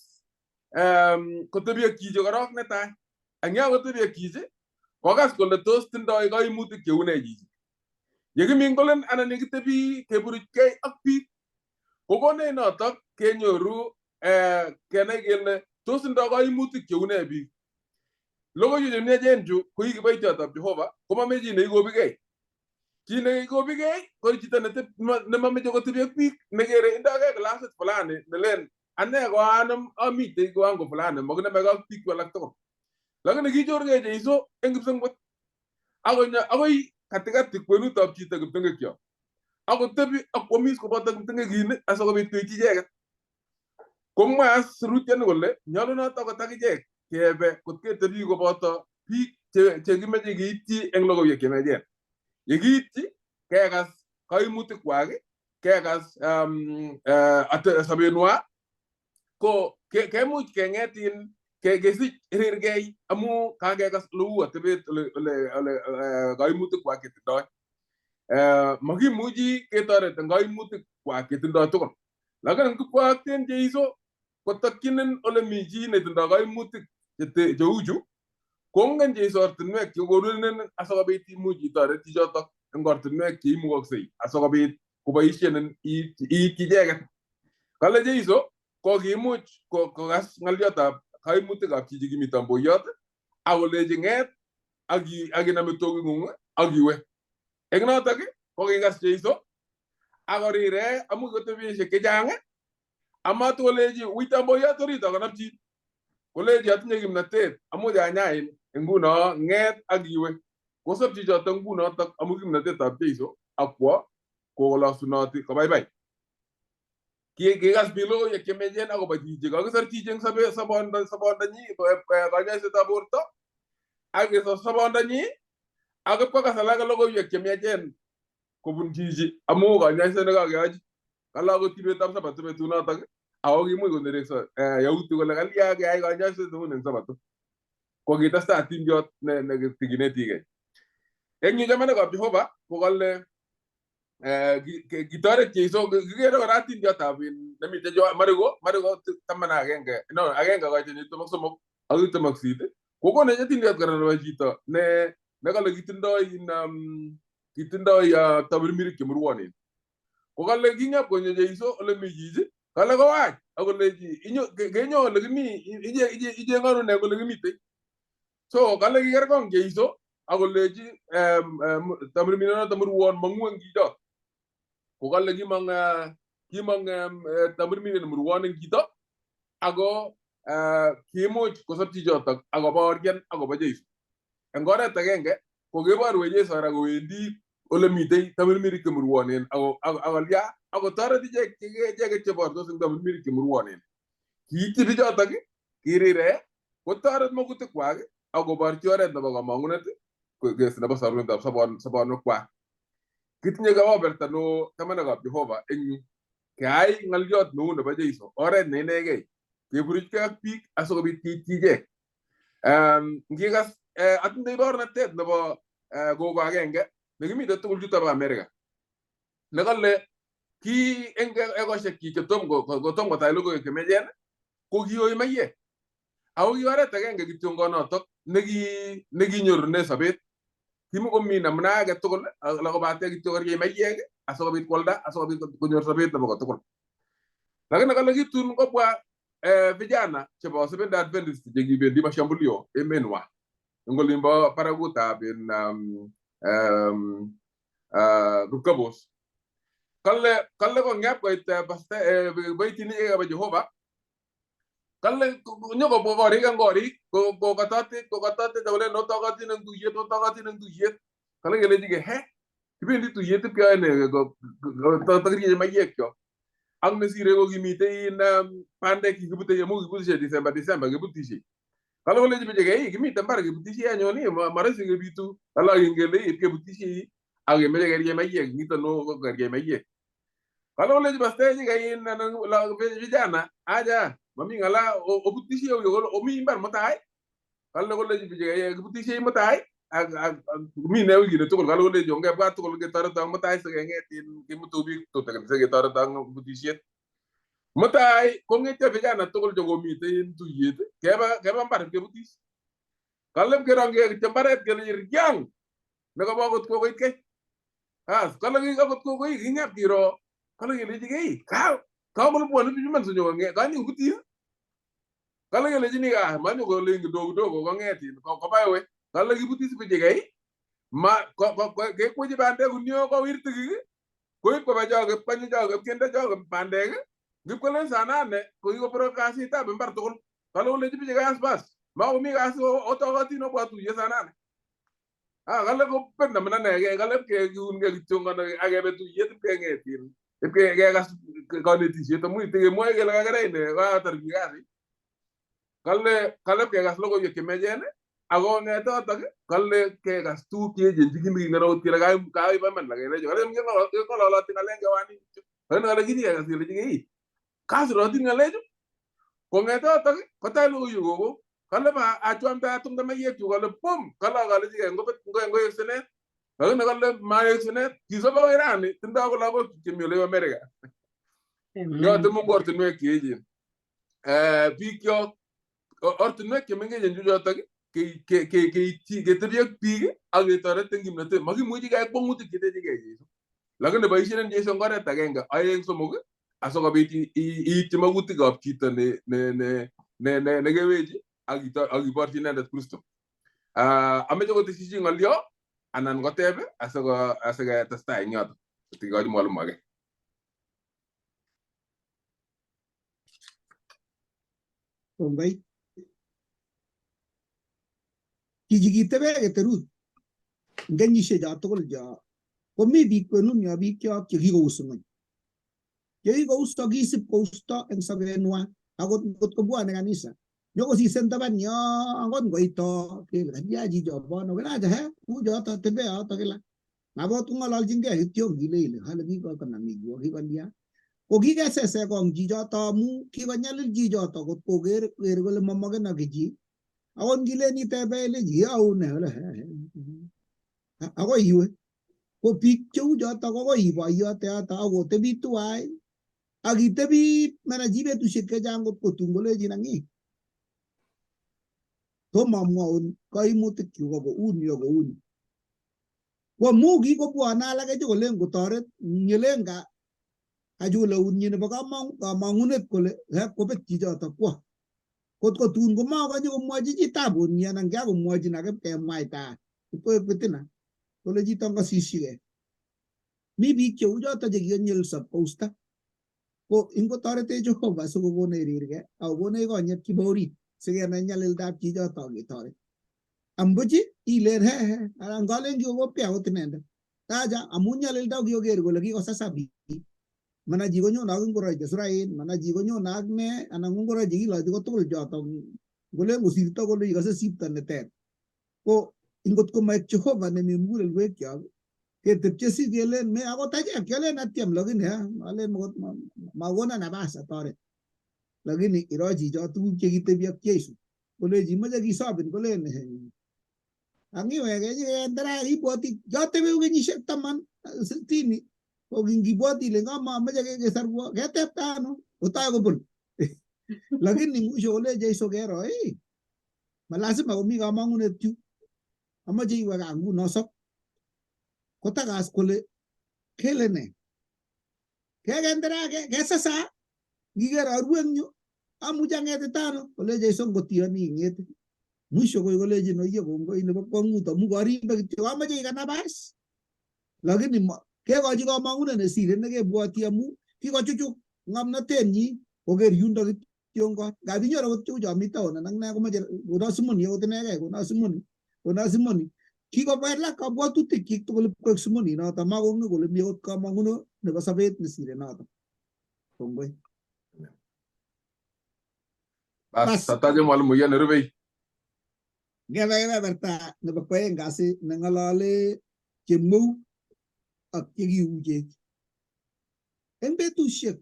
kotebi ak chichi korok netai. Ang ya kotebi ak chichi, kokas kole tos tindoi kaimutik cheu nee chichi. Yekimingolen anan yekitebi keburuchkei ak biik, kokonech notok kenyoru kenai kele tos tindoi kaimutik cheu nee biik. Logoiwek chemiachen chu ko ki kiboityotab Jehova komami chi neikobigei. Chi neikobigei ko chito nemameche kotebi ak biik nekere indogei klasit fulani nelen ane ko anom amitei kiwango fulani makinamegei ak biik alak tugul. Lakini kichorgei Jeiso eng kipsengwet akonyo akoi katikati kwenutab chito kiptengekyot akotebi ak kwomis koboto kiptengekinik asikobit koityi icheket. Komwa as sirutyoni kole nyolunot akot akichek kebe kot ketebi koboto biik chekimeche kiityi eng logoiwek chemiachen. Yekiityi kekas kaimutikwak, kekas sobenwa ko kemuch keng'et in kesich rirgei amu kakekas oleu atebet ole kaimutikwak chetindoi. Makimuchi ketoret eng kaimutikwak chetindoi tugul. Lakini ngipwakten Jeiso kotokyinin ole mi chi netindoi kaimutik cheu chu, kongen Jeiso ortinwek chekonunin asikobit imuch itoret chichotok eng ortinwek cheimukoksei asikobit koboisienin iityi icheket. Kale Jeiso ko kiimuch kokas ng'olyotab kaimutikab chichi kimi tamboiyot akolechi ng'et ak inam itoking'ung ak iwe. Eng notok ko kikas Jeiso akorire amu kikotebi betusiek chechang amatokolechi wui tamboiyot orit akonopchin. Kolechi atinye kimnatet amuch anyain nguno ng'et ak iwe. Kosop chichoto ngunotok amu kimnatetab Jeiso akwo kolosunoti kobaibai. Kikas biik logoiwek chemiachen akobo chichi. Kakisor chichi eng sobondonyi kanyoisetab borto ak kesor sobondonyi ak ipkokas alake logoiwek chemiachen kobun chichi amu kanyoiset nekakeyochi. Kale akot kibetab sabato betunotok ako kimuch konerekso yautik kole kalya keyai kanyoiset neuni eng sabato. Ko kitestai atindiot nekinetigei. Eng yu chamanikab Jehova ko kale kitoret Jeiso. Kikere kora atindiotab nemiten Mariko, Mariko 11, no 1 koiteni 23 ak 28 kokonech atindiot kora nebo chito nekale kitindoi tamirmirik chemurwonen. Ko kale king'ep konyo Jeiso ole mi chichi, kale kowach akolechi kenyo ole kimi icheng'onu ne ole kimitei. So kale kikerkong Jeiso akolechi tamirmirionoto murwon mong'u eng chichot. Ko kale kimong tamirmiriet murwon eng chito ako kiimuch kosop chichotok akobaorian akobo Jeiso. Eng oret agenge ko keborwech Jeiso kora kowendi ole mitei tamirmirik chemurwonen akolya akotoret icheket chebortos eng tamirmirik chemurwonen. Kiityi bichotok kirire kotoret makutikwak akoborchi oret nebo komong'unet nebo sorunetab sobonwekwak. Kitinye kebeberta neo chamanikab Jehova eng yu keai ng'olyot neu nebo Jeiso, oret ne inegei, keburuchkei ak biik asikobit keityi ichek. Ngikas atindoi baornatet nebo Gogo agenge nekimiten tugul chuto bo Amerika nekale ki eng ekosiek kyik chetom kotom kotai logoiwek chemiachen ko kioi maiyek ako ki oret agenge kityongonotok nekinyorune sobet. Kimukomi namna age tugul lakobate kityo koryei maiyek asikobit kwalda asikobit konyor sobet nebo kotugul. Lakini kale kitun kobwa vijana chebo Seventh Adventist chekibendi mashambulio emenwa eng olimbo barakutab in Kipkabos. Kale kong'et koit kiboitinik chebo Jehova kale nyokobwa korik eng korik kokatotech kokatotech akolen otokotin eng tuyet otokotin eng tuyet. Kale kelechike he kibendi tuyet ipkeyoe nee tokiryeche maiyek kyok. Ak nesire ko kimitei in bandek kikibute amu kibutishei December December kibutishei. Kale kolechi bicheke "Ei, kimiten mbar kebutishei anyun ii marahisi kebitu." Kale akin kele ipkebutishei ak kemeche keryei maiyek nito no ko keryei maiyek. Kale kolechi pastechike in anan vijana aja mami ng'ala obutishei uyo omi mbar mutai. Kale kolechi bicheke kibutishei mutai ak mi ne wikini tugul. Kale kolechi ongebwa tugul ketoreton mutai sikeng'et in kimutu biik tutikin siketoreton butisiet. Mutai kong'etyo vijana tugul chekomitei en tuyet keba mbar kebutis. Kale kerongke kityo mbaret kele riang nekobo akot kokoit kei. As kale akot kokoit king'et kiro kale kelechikei kakolibwoni bichu iman sinyo kanyokobutis. Kale kelechini ka manyo kolen kidogo kidogo kong'et in koba we. Kale kibutis bichikei ma kekwechi bandek kunio kowir tikik koib koba choge konyo choge kende choge bandek ngipkolen saa nane ko kikoborok kasitab mbar tugul. Kale kolechi bichikei as bas makomi kasi otokotin obwa tuyet saa nane. Ah kale kobet namna nekei kale ipkekiunkei kityongon ak kebe tuyet ipkeng'et in ipkekas konetisiet amu itekemwoe kele kakerai ne katar biik kasit. Kale ipkekas logoiwek chemiachen ako ng'etotok kale kekas tuguk cheechen chekimikingen akot kele kaiba iman lakini kale keng'ololoti ng'alek kewani lakini kale kinyekekas kele chikei kasirotin ng'alechu kong'etotok kotai logoiwek koko kale ba achwamta atumda maiyek chu kale pum kale akalechikei ngobet ngoek sinet lakini kale maek sinet kisob akoi rani tindoi ako lagok chemi olebo Amerika. Yote Mungu ortinwek cheechen biik kyok ortinwek chemengechen chuchotok keityi ketebi ak biik ak ketoret eng kimnotet. Makimuchi keyai kwong'utik chetechekei Jesu. Lakini boisien Jesu eng oret agenge, aeng, somok asikobit iityi makutikab chito nekewechi ak iborchi inendet Kristo. Ameche kotesyi chi ng'olyo anan koteb asiketestai eng yoto. Kikochi mwalimu age. Kongoi. Chichi kitebe keterut eng kenyisiek cho tugul cho komi biik kwenunyo biik kyok chekikous ng'weny. Chekikousto kisib kousto eng sobenwa akot ngot kobwone kanisa nyokosisen taban yo akot ngoito kele kalya chicho bono kila he u choto tebe yoto kila. Mabot kong'ololchingei kityo ngile ile kale kikokonam kikolya. Ko kikesese kong chichoto amu kikonyalil chichoto kot koker ker kole mamokenok chi. Akot ngilen itebe ilechi kiyoune kole akoi iwe. Ko biik cheu choto ko akoi iboiyote yoto ak otebi tuwai ak itebi mara chi betusiek chechang kot kotun kolechin ang'i. Tomo amwaun koimutikchu ko kouni ak kouni. Ko mu kikobwone alake chekolen kotoret nyelen kachul eunyi nebo kamang'unet kole kobet chichoto kwo. Kot ko tun komakonye komwochi chi tabunyi anan kiakomwochin ake kemwaita ipkoek fitina kole chito ngosishike. Mi biik cheu choto chekikonyilso kousta. Ko ingotoretech Jehova sikokonech rirge ak kokonech konyek chebo orit sikenai nyalildab chichoto ak ketoret. Ambuch ilen he he anan ngalen kikokopkei akot inendet. Taja amu nyalilda kioker kole kikosasa biik. Mana chi konyone ak ingoroik chesuraen, mana chi konyone ak ne anan ko ngoroik chekilochi kotugul choto ngolen kosirto kole ikose sipto neter. Ko ingot komaek Jehova nemi mugulelwekyok ketepche si kelen me akot achek kialen atyem lakini alen makona nabas atoret. Lakini iro chicho tuguk chekitebi ak Jesu kolechi imoche kisobin kolen Angiweke chikendera ibwoti kiatebi kenyisiek 10 60 ko kingibwoti ile ngamameche kesarwo ketepta ano kotai kobun. Lakini mwisho kole Jeiso kero malasima komi kamang'unet yu. Amache iwe gaa nguno sop. Kotakas kole kele ne. Kekendera kesesa ngiker arue eng yu amuchi ang'etita ano kole Jeiso ngotiyoni ing'ete. Mwisho koi kolechin oiye kongoi nebo kwong'ut amu karibe kityo amache ikanap as. Lakini kekochi kamang'unet nesire nekebwoti amu kikochuchuk ng'omnotenyi koker yundo kityongon. Ngap inyoru akot cheu chomi town anan ne komoche kono simoni akot inegei kono simoni kono simoni. Kikowalak kabwatutikyik tugul ipkoek simoni noto makongen kole mi akot kamang'uno nebo sobet nesire noto. Kongoi. Bas, tatache mwalimu nerubei. Ngebe kebeberta nebo kwoeng kasi neng'olole chemweu ak chekiuchech. Eng betusiek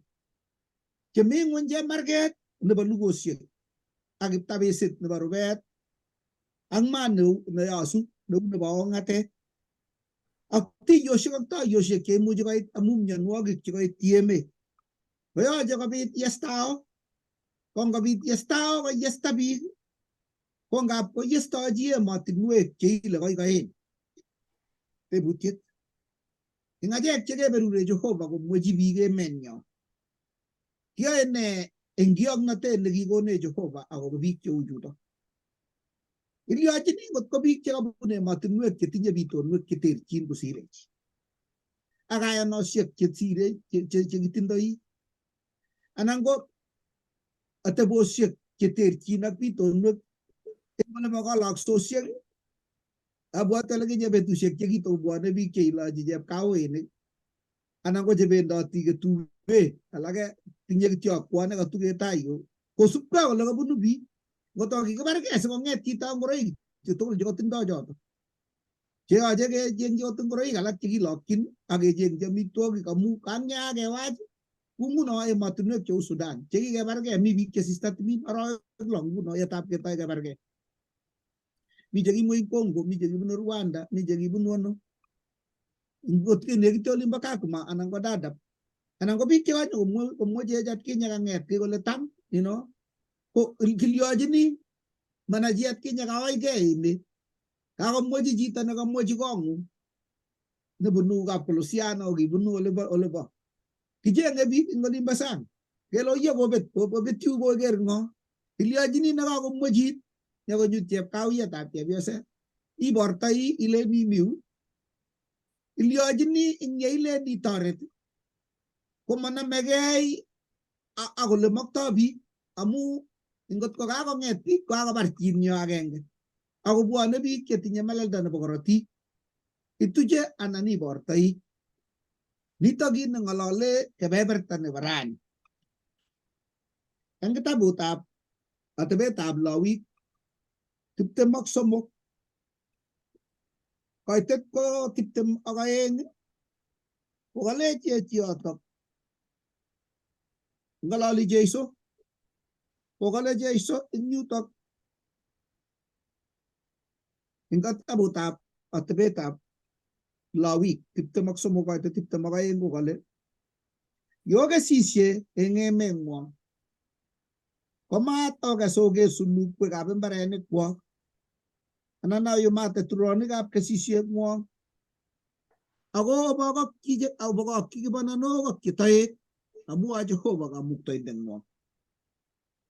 chemi ng'weny chemarget nebo lugosiek ak kiptabesit nebo rubet ak maat neyosu neu nebo ong'atet ak tiyosiek ak toiyosiek cheimuchi koit amu mionwogik chekoityi emet. Koyoche kobit yestao, ko ngobit yestao koyesta biik ko ngap koyestochi emotinwek cheile koikoen. Tebutiet. Eng achek chekeberure Jehova komwechi biik emenyon. Kiyoe nee eng kioknotet nekikonech Jehova akobo biik cheu chutok? Ilyochini ngot ko biik chekabun emotinwek chetinye bitonwek cheterchin kosirech ak kayanosiek chesire chekitindoi anan ko atebosiek cheterchin ak bitonwek eng olebo koloksosiek. Abwati ale kinye betusiek chekitobwone biik cheilochi chepkaoinik anan ko chebendoti ketuge alake tinye kityo akwonik katuge tai yu kosubkei kole kabunu biik ngoto kikibarkei sikong'et chito ngoroik tugul chekotindoi choto cheyoche kechengchi akot ngoroik alak chekilokchin ak kechengchi amitwogik amu kang'ya kewach ku nguno emotinwek cheu Sudan chekikebarkei mi biik chesista timin arawek lo nguno yetab ketoi kebarkei. Mi chekimwei Congo, mi chekibunu Rwanda, mi chekibunu ano. Ngot kenekite olimbo Kakuma anan ko Dadaab anan ko biik chekanyo komwechech atkinye kang'et kii kole tam ko kilyochini mana chi atkinye kawaikei emet kakomwechi chito nekamwechi kong'ung nebunu Kapkolosian ako kibunu olebo kicheng'e biik eng olimbo sang kele oye kobet kobetyu koker ng'o ilyochini nekakomwechit nyokonyut chepkawiyetab chepyoset ibortoi ilen imiu ilyochini ing yeilen itoret komanomegei ak ole moktoi biik amu ngot ko kakong'et biik kokakobar chinyo agenge akobwone biik chetinye melelda nebo korotik ituche anan ibortoi. Nitok kit neng'olole kebeberta nebo rani. Eng kitabutab atebetab Lawik 23 koitet ko 22 kokalechech yotok ng'ololi Jeiso kokale Jeiso eng yutok eng kitabutab atebetab Lawik 23 koitet 22 kokale yokesisye eng emeng'wong komat okes okesu lukwekab mbarenikwok anan oyumate turonikab kesisietng'wong ako obokokyi kibananok ak chetoek amu a Jehova kamuktaindeng'wong.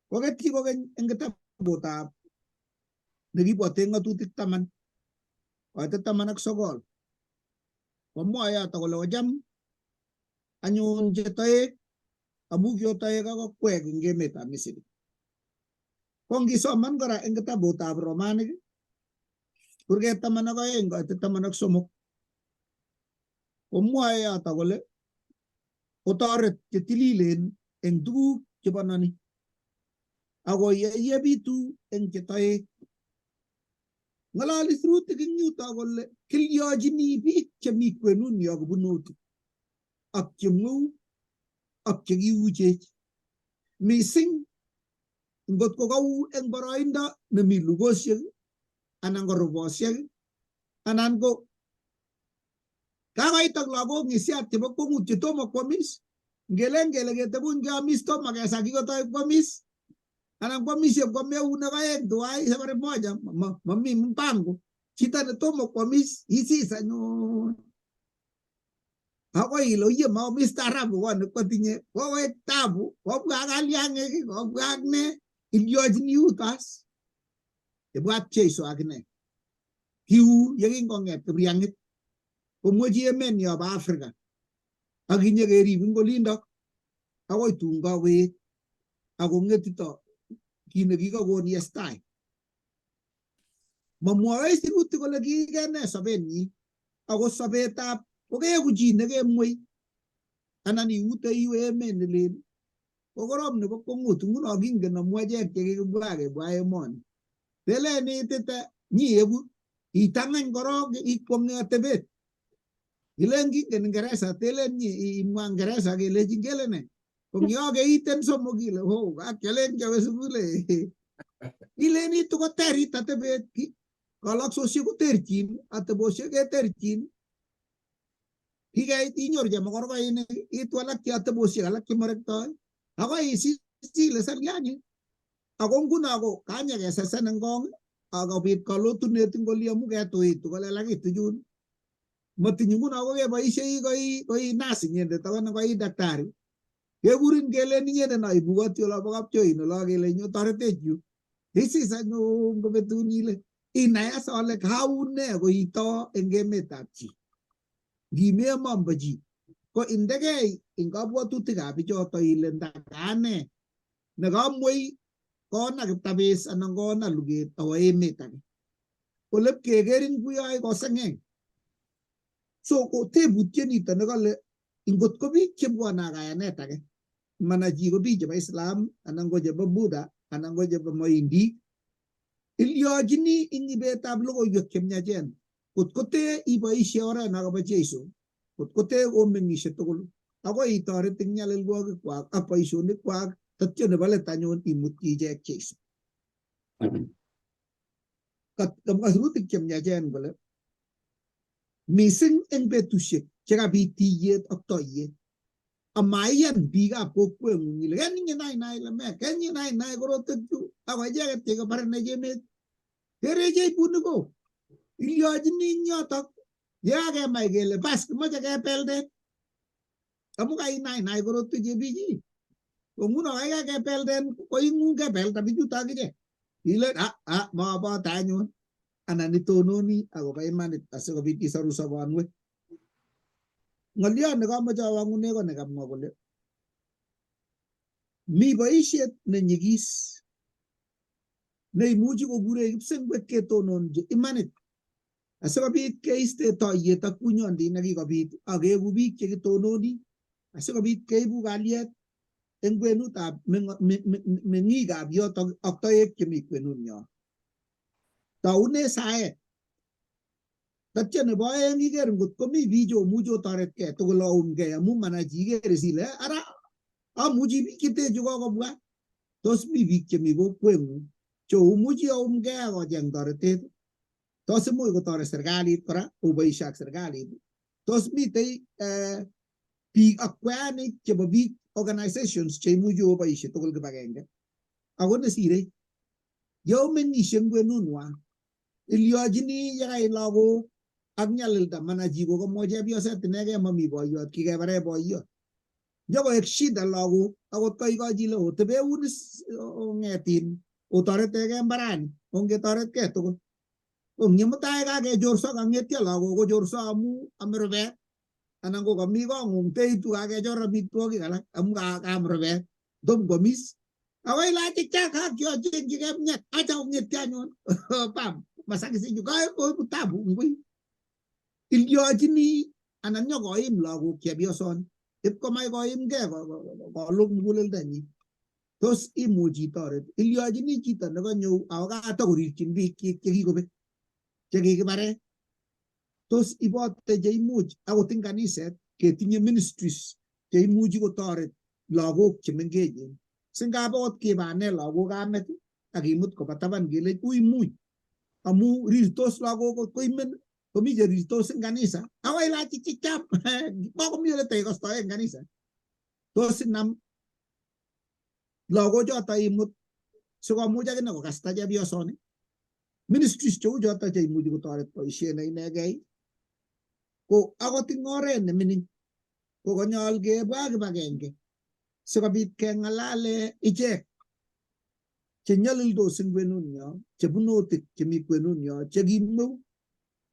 Koketyi kokeny eng kitabutab nekibwote ng'atutik 10 koitet 19 komwoe yoto kole ocham anyun chetoek amu kiotoek ak okwek eng emetab Misri. Ko ngisoman kora eng kitabutab Romanik kurget 12 koitet 13 komwoe yoto kole kotoret chetililen eng tuguk chebononi ako yebitu eng chetoek. Ng'ololi sirutik eng yuto kole kilyochini biik chemi kwenunyo kobunoti ak chemweu ak chekiuchech mising ngot ko kou eng boroindo nemi lugosiek anan ko rubosiek Anan ko kakoit ak lagok ng'isiat chebo kwong'ut chetomo kwomis, ngelen kele ketebun keamis tomo kesa kikotoi kwomis, anan kwomisie kwame eunek oeng tuwai safari moja, mami mpango. Chito netomo kwomis isis anyun akoi ile oye maomis tarabu ko nekwatinye kokoek tabu, kobwa ak kalyang'ik, kobwa ak ne, ilyochini yuto as. Ibwat Jeiso akine kiu yekingong'et kipriang'it komwechi emet nyobo Afrika ak kinyekerib eng olindok akoi tun kakoet akong'etito kit nekikakon yes tai. Mamwoe sirutik kole kiikene sobenyi ako sobetab kokeeku chi nekemwei anan iute iwe emet nelel ko korom nebo kwong'ut. Nguno kingen amu achek chekikibwa kebwa emoni. Telen itite nyieku itang'any korok ikwong'e atebet. Ilen kingen Ingeresa telen nyi imwa Ingeresa kelechin kele ne. Kongyokeiten somok ile ho kakyalen kiawe sukul. Ilen itu koterit atebet. Kaloksosiek koterchin, atebosiek keterchin. Kikeit inyoru chemokorkoinik, itu alak che atebosiek alak chemorektoi. Akoi isis ile salianyi. Ako nguno ko kanyekesesen eng kong akobit kalotunet eng oli amu ketuitu kolelakitu chun. Matinye nguno ko keboisiei koi nurse inyendet anan koi daktari. Kekurin kelen inyendet no ibukoti olobo kapchoin olo kele nyo toretech yu. Isis anyun kobetun ile inai as ole kaune koito eng emetab chi. Ngimi emombo chi ko indegei eng kabwatutikab bichoto ile ndakane nekamwei koona kiptabis anan koona luget awo emet age. Ole pkekerin kuyoe koseng'eng. So ko tebutiet nito nekale ngot ko biik chebwone ak kayanet age mana chi ko biik chebo Islam anan ko chebo Buddha anan ko chebo Moindik ilyochini ing ibetab logoiwek chemiachen kot ko te iboisie oret akobo Jeiso kot ko te omeng'ishe tugul akoi itoret ing nyalilwokikwak ak boisionikwak tatyo nebo let anyun imutyi ichek Jeiso. Kamwa sirutik chemiachen kole mising eng betusiek chekabit tiyet ak toiyet amaiyan biikab kokweng'ung ile keninye nai nai ile me kenyi nai nai korotwek chu ako icheket chekabarenech emet kerechech ibuni ko ilyochini ing yotok yekakemach kele bas kimoche kepelden amu kainai nai korotwek chebichi ko nguno kaikai kepelden koing'ung kepelda bichuto akichek ile ah ah mabote anyun anan itononi akobo imanit asikobit isoru sobonwek. Ng'oliot nekamoche awang'une ko nekamwa kole mi boisiet nenyigis neimuchi kokure kipsengwet ketononji imanit asikobit keiste toiyet ak bunyondit nekikobit akeku biik chekitononi asikobit keibu kalyet eng kwenutab meng'ikab yotok ak toek chemi kwenunyon. Taune saet. Tatyo nebo oeng iker ngot komi biik chomuchi otoretkei tugul oumgei amu manai chi iker is ile ara amuchi biik chetechu kokobwa tos mi biik chemi kokweng'ung choumuchi oumgei ak ocheng toretet tos imuch kotoret serikalit kora oboishe ak serikalit tos mitei biik ak kweanik chebo biik organizations cheimuchi oboishe tugul kibagenge ako nesirei yeomeng'ishe eng kwenunwa ilyochini yekait lagok ak nyalilda mana chi kokamwa chepyoset inegei mami boiyot kikebare boiyot nyokoek shida lagok akot koikochi ile otebe uni ong'etin otoretegei mbarani ongetoretkei tugul ong'ye mutai kakechorso kang'etyo lagok kochorso amu ame rubet anan ko kami kong'ung teitu kakechor amitwogik alak amu kaam rubet tom kwamis akoi ilach kakyochengchigei mnyet acha ong'etyo anyun bam masakisichu koibu tabu ngui ilyochini anan nyokoim lagok chepyosoni ipkomach koimgei koluk muguleldonyi tos imuch itoret ilyochini chito nekanyo ako katakorirchin biik chekikobek chekikibare tos ibote cheimuch akot eng kaniset ketinye ministries cheimuchi kotoret lagok chemengechen singap akot kibane lagok kamet akimut koba taban kelech ui muny amu rirtos lagok koimen Komi cherirtos eng kanisa akoi ilach chicham makomi ole teikostoe eng kanisa. Tos inam lagochoto imut sikomuch akine kokasta chepyosoni. Ministries cheu choto cheimuchi kotoret boisiet ne inegei ko akot ing oret nemining ko konyol kebwa kibagenge sikobit keng'alale ichek chenyolildos eng kwenunyo, chebunotik chemi kwenunyo, chekimweu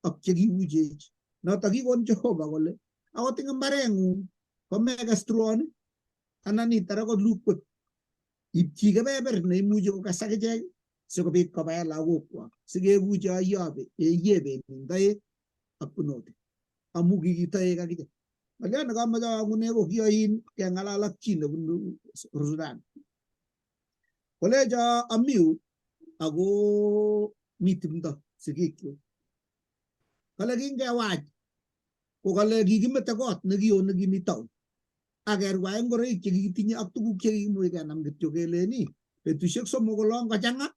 ak chekiuchech. Notok kikon Jehova kole akot eng mbareng'ung komekes truonik anan itar akot lukwek, ipchi kebeber neimuchi kokas akichek sikobit kobae lagokwak sikeku che ayobe yeben toek ak bunotik amu kikitoek akichek. Ng'oliot nekamoche awang'une ko kiyoin keng'alal ak chi nebunu Sudan. Kolecho amiu ako mi tumdo sigikyuk. Kale kingewach ko kale kikimete kot nekio nekimi town ak kerwae ngoroik chekikitinye ak tuguk chekikimuch kenam kityo keleni betusiek 3 olon kochang'a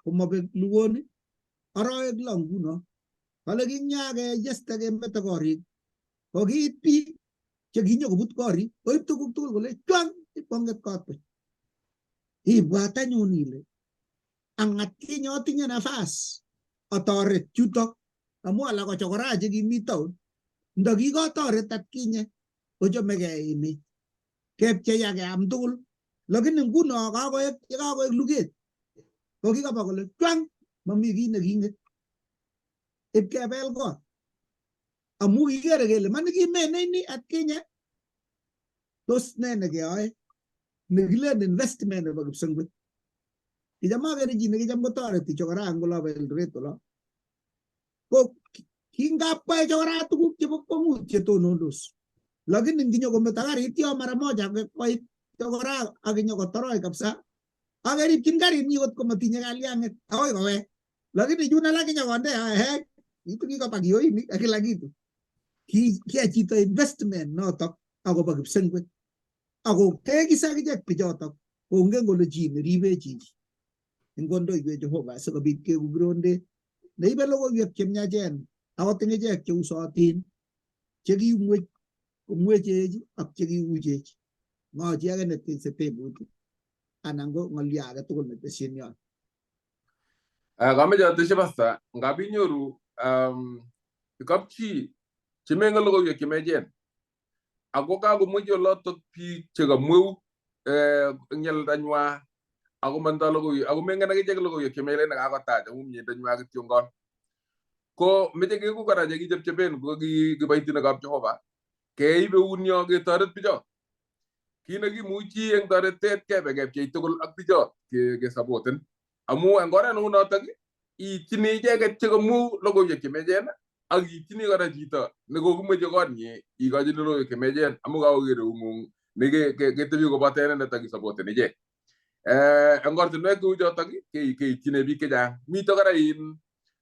komabek luwoni arawek 6 nguno. Kale kinyakeyeste kemete korik ko kiit biik chekinyokobut korik koib tuguk tugul kole chwang ipkonget kot buch. Ibwat anyun ile angat kinye atinye nafas atoret chutok amu alak ko chokora chekimi town ndakikotoret atkinye kochomegei emet kepchei ak keam tugul lakini nguno kakoek yekakoek luget ko kikaba kole chwang mami kiy neking'et ipkebel kot amu kikere kele mani kimenei atkinye tos ne nekeyoe nekilen investment nebo kipsengwet. Kicham akere chi nekicham kotoreti chokora eng olobo Eldoret olo. Ko kingap kwae chokora tuguk chebo kwongut chetonondos. Lakini nginyokometo karit yo mara moja koit chokora ak inyokotoroi kabisa. Akeripchin karit nyi kot komatinye kalyang'et akoi kowek. Lakini chun alak inyokonde ehe kitu kikoba kioinik ak kila kitu. Kiyai chito investment notok akobo kipsengwet. Ako tegis akichek bichotok kongen kole chi neribe chichi. Ingondoiwech Jehova sikobit keku kirondet neibe logoiwek chemiachen akot eng ichek cheusotin chekimwech komwechech ak chekiuchech. Ng'o chi age netese tebut anan ko ng'olyo age tugul netesyin yon. Kameche atesyi pastor, ngap inyoru kapchi chemengen logoiwek chemiachen ako kakomwechi olotok biik chekamweu eng nyalildanywa ako mandoi logoiwek ako mengen akichek logoiwek chemiachen nekakotach amu miendonywa kityongon. Ko meche keku kora chekichepchepen ko kiboitinikab Jehova keib eunyo ketoret bichot. Kit nekimuchi eng toretet kebe kepchei tugul ak bichot kesapoten. Amu eng oret neu notok iitchini icheket chekamweu logoiwek chemiachen ak iitchini kora chito nekokimwechi kotnyi ikochini logoiwek chemiachen amu kakoker eung'ung neketebi koboto inendet ak isapoten ichek. Eng ortinwek cheu chotok keitchini biik chechang. Mito kora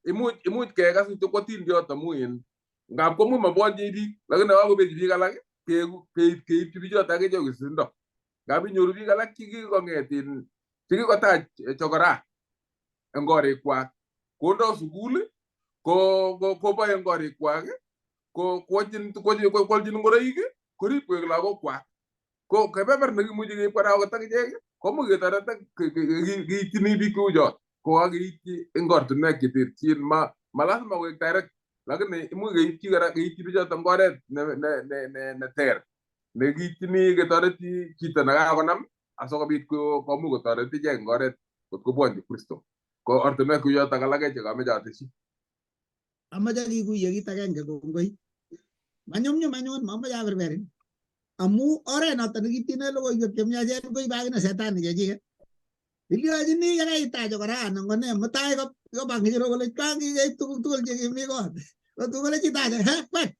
imuch kekas kityo kwo amu ngap komuch mabwonchi biik lakini kakobechi biik alak keipchi bichoto akichek wisisindo. Ngap inyoru biik alak chekikong'et chekikotach chokora eng korikwak kondo sukul koboe eng korikwak kwolchin ngoroik korib koek lagokwak. Ko kebeber nekimuchi keib kora akot akichek komuch ketoret ak keitchini biik cheu chot ko kakeityi eng ortinwek cheterchin ma lazima koek direct lakini imuch keityi kora keityi bichoto eng oret ne ter nekiitchini ketoreti chito nekakonam asikobit komuch kotoret ichek eng oret kot kobwonchi Kristo. Ko ortinwek cheu chotok alake chekameche atesyi. Amache kikuye kit agenge kongoi. Manyumnyum anyun, mamoche aberberin. Amu oret noto nekitine logoiwek chemiachen koibe akine setani chechiket. Ilyochini yekaitach kora anan ko ne mutai koba ng'echero kole chwang kikeib tuguk tugul chekimi kot. Kotu kole chitache he kwek.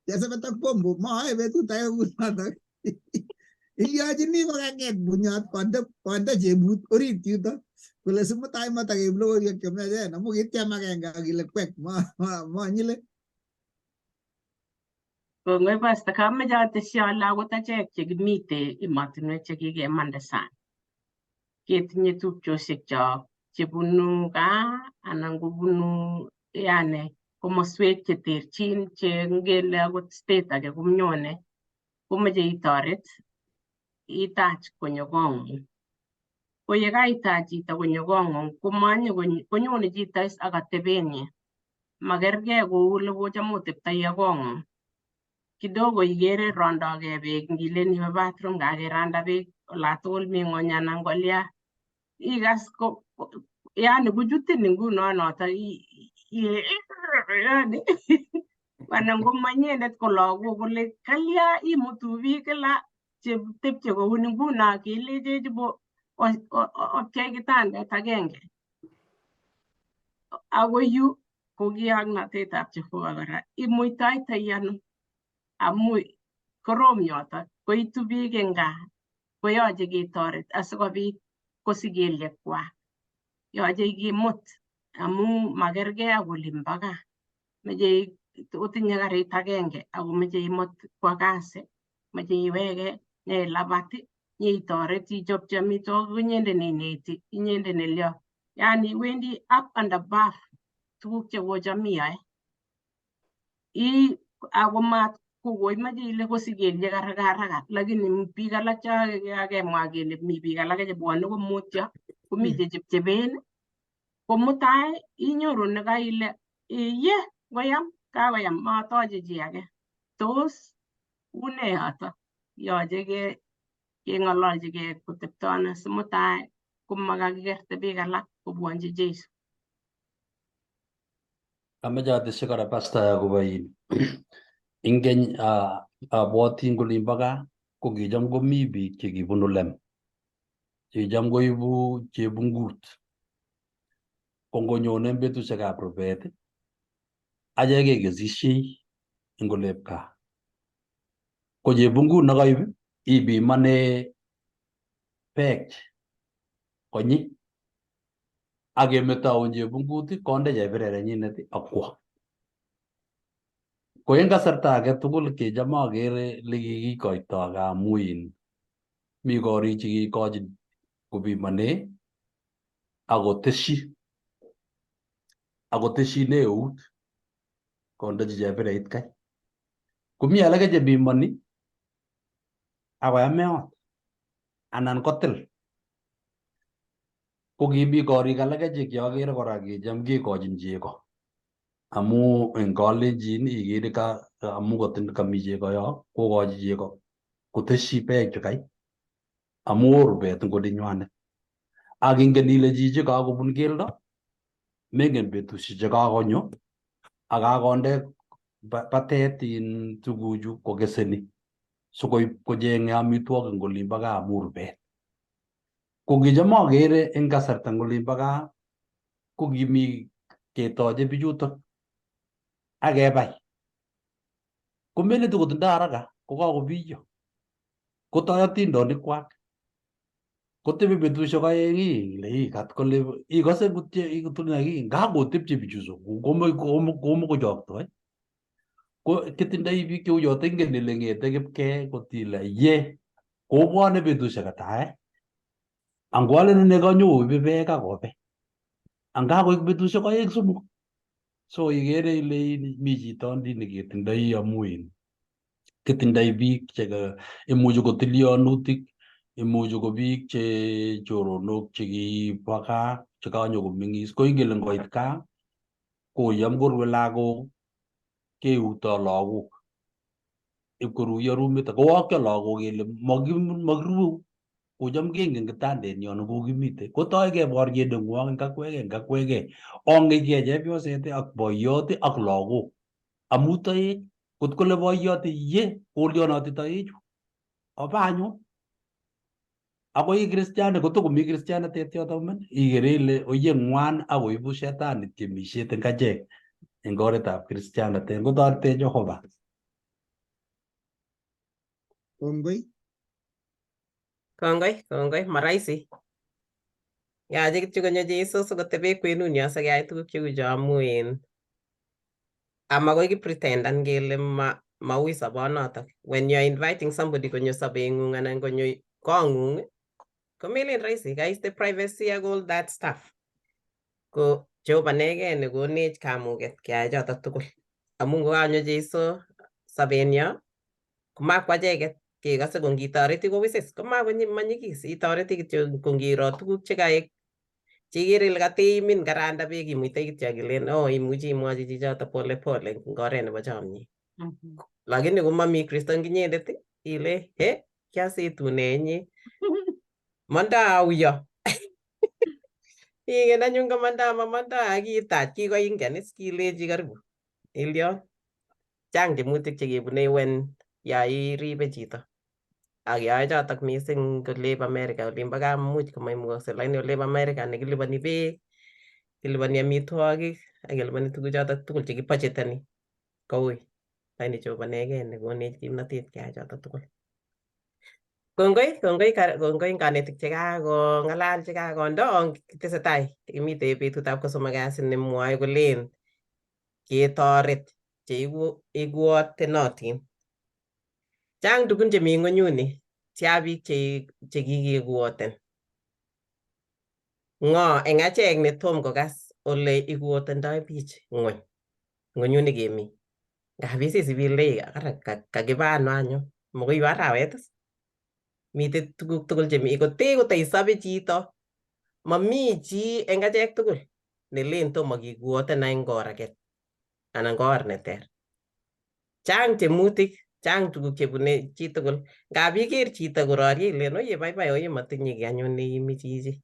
Chesebet ak bombo moyoe betut age kounotok. Ilyochini kokang'et bunyot konde chebut orit yuto kole simutai matakeib logoiwek chemiachen amu kitiem agenge ak ile kwek monyile. Kongoi pastor, kameche atesyi ale akot achek chekimite emotinwek chekikemande sang ketinye tupchosiek chok chebunu gaa anan kobunu yani Komoswek cheterchin che ngele akot state age komnyone komoche itoret itach konyo kong'ung. Ko ye kaitach chito konyo kong'ung komanyo konyone chito is ak atebenyin. Makergei kou ole kocham oteptoi ak kong'ung. Kidogo ikere rondogei beek ngilen iwe bathroom kakeranda beek olatugul mi ng'ony anan kolya. Ikas ko yani kochutin nguno noto yani anan komanyendet ko lagok kole kalya imutu biik kila chetepche kouni nguno kelechech bo opchei kitandet agenge. Ako yu ko kiaknatetab Jehova kora imuitoitoi ano amu korom yotok koitu biik eng gaa koyoche ketoret asikobit kosich kelyekwak. Yoche kimut amu makergei ak olimbo gaa. Meche otinye karit agenge ako meche imut kwo kasi, meche iwege nyeilabat, nyeitoret ichopchi amitwogik inyendet neineti, inyendet nelyo. Yani iwendi up and above tuguk chekocham iyoe. Ako mat kokoimache ile kosich kelyek haraka haraka, lakini biik alak cho kakemwa kele mi biik alake chebwone komutyo, komi chechepchepen, ko mutai inyoru nekaile iye koyam kakoyam matoche chi age. Tos une yoto? Yoche keng'ololchigei kotepto ano simutai komakakikerte biik alak kobwonchi Jesu. Ameche atesyi kora pastor akobo in ing keny abwoti eng olimbo gaa ko kicham komi biik chekibunu lem chekicham koibu chebungut ko ngonyone eng betusiekab rubet achek kekesishei eng olep gaa ko chebungut nekaib ipimane beek konyi ak kemetoun chebungut konde chebiret nenyinet akwo. Ko en kasarta age tugul kicham akere lekikikoito amu in mi korik chekikochin kopimane akoteshi akoteshine eut kondechi chebirait kai. Komi alake chepimoni akoyam meot anan kotil. Ko kimi korik alake che kiakere kora kicham kekochin chego amu eng kalenjin ikere ka amu kami chego yo kokochi chego koteshi beek chukai amu oo rubet eng olinywanet. Ak ingen ile chichi kakobun keldo mengen betusiek che kakonyo ak kakonde batet in tuguchu kokeseni sikoib kocheng'e amitwogik eng olimbo gaa amu rubet. Ko kicham akere eng kasarta eng olimbo gaa ko kimi ketoche bichutok ak kebai. Komelen tokotindoi haraka kokakobiyo kotoi atindonik kwak. Kotebi betusiek oeng ile ikat kole ikose ngakotepche bichu komokochoktoi. Ko kitindoi biik cheu choto ingen ile ng'ete kipkee kotile ye kobwone betusiek ata Angwalen ine kanyoibe beek akobe. Angakoik betusiek oeng somok. So ikere ile mi chito neketindoi amu in kitindoi biik che imuchi ko tilyonutik, imuchi ko biik che choronok chekibo gaa chekanyokomeng'is ko ingen ile ngoit gaa koyam korue lagok keuto lagok ipkoruiyo rumit kowokyo lagok kele makirue kocham kengen kitandenyon kokimite kotoi keboriet nengwong eng akweke eng akweke ongeke chepyoset ak boiyot ak lagok amu toek kot kole boiyot ye kolyonoti toechu oba anyun akoi kristiani kotokomi kristianatet yoto iman ikere ile oye ng'wan akoibu shetani tiemishet eng achek eng oretab kristianatet ngotoretech Jehova. Kongoi. Kongoi, kongoi, maraisi. Yache kityo konyo Jesu sikotebe kwenunyo sikeyai tuguk cheu cho amu in amakoi kipretendan kele ma maui sobonotok. When you are inviting somebody konyo sobengung anan konyo kong'ung komelen rahisi, kaiste privacy ak all that stuff. Ko Jehova inegei nekonech kamuget keyai chotok tugul. Amun ngokanyo Jeiso sobenyo komakwa acheket kekose ko ngitoreti kowisis komamanyikis itoreti kityo ko ngiro tuguk chekaek cheikere ile kateimin karanda beek imuitoi kityo ak ilen oh imuchi imwochi chichoto pole pole eng oret nebo chomyet. Lakini komami Kristo eng inyendet ile he kiasetune inye mondo auyo ingen anyun komanda mamanda akitach kikoingen is kilechi karibu ilion chang tiemutik chekebune wen ya iribe chito ak yae chotok mising olep America olimbo gaa much komaimukakse lakini olep America nekiliponi beek kiliponi amitwogik ak keliponi tuguchotok tugul chekibacheteni koui lakini Jehova inegei nekonech kimnatet keyai chotok tugul. Kongoi, kongoi, kongoi kanetik chekakong'alal chekakondo kitesetai kimite betutab kosomok kasi nemwoe kolen ketoret cheikuotenotin. Chang tugun chemi ng'wenyuni, tia biik chekikekuoten. Ng'o eng achek netom kokas ole ikuotendoi biich ng'weny ng'wenyuni kemi. Ngap isis ibile kara kakiba ano anyun, makoi iwe arawet is. Mitei tuguk tugul chemi kotee kotaisobe chito mami chi eng achek tugul nelen tomo kikuotena eng or age anan ko or neter. Chang tiemutik, chang tuguk chebune chitugul. Ngap iker chito kororie ilen oye baibai oye matinye kiy anyun neimi chichi.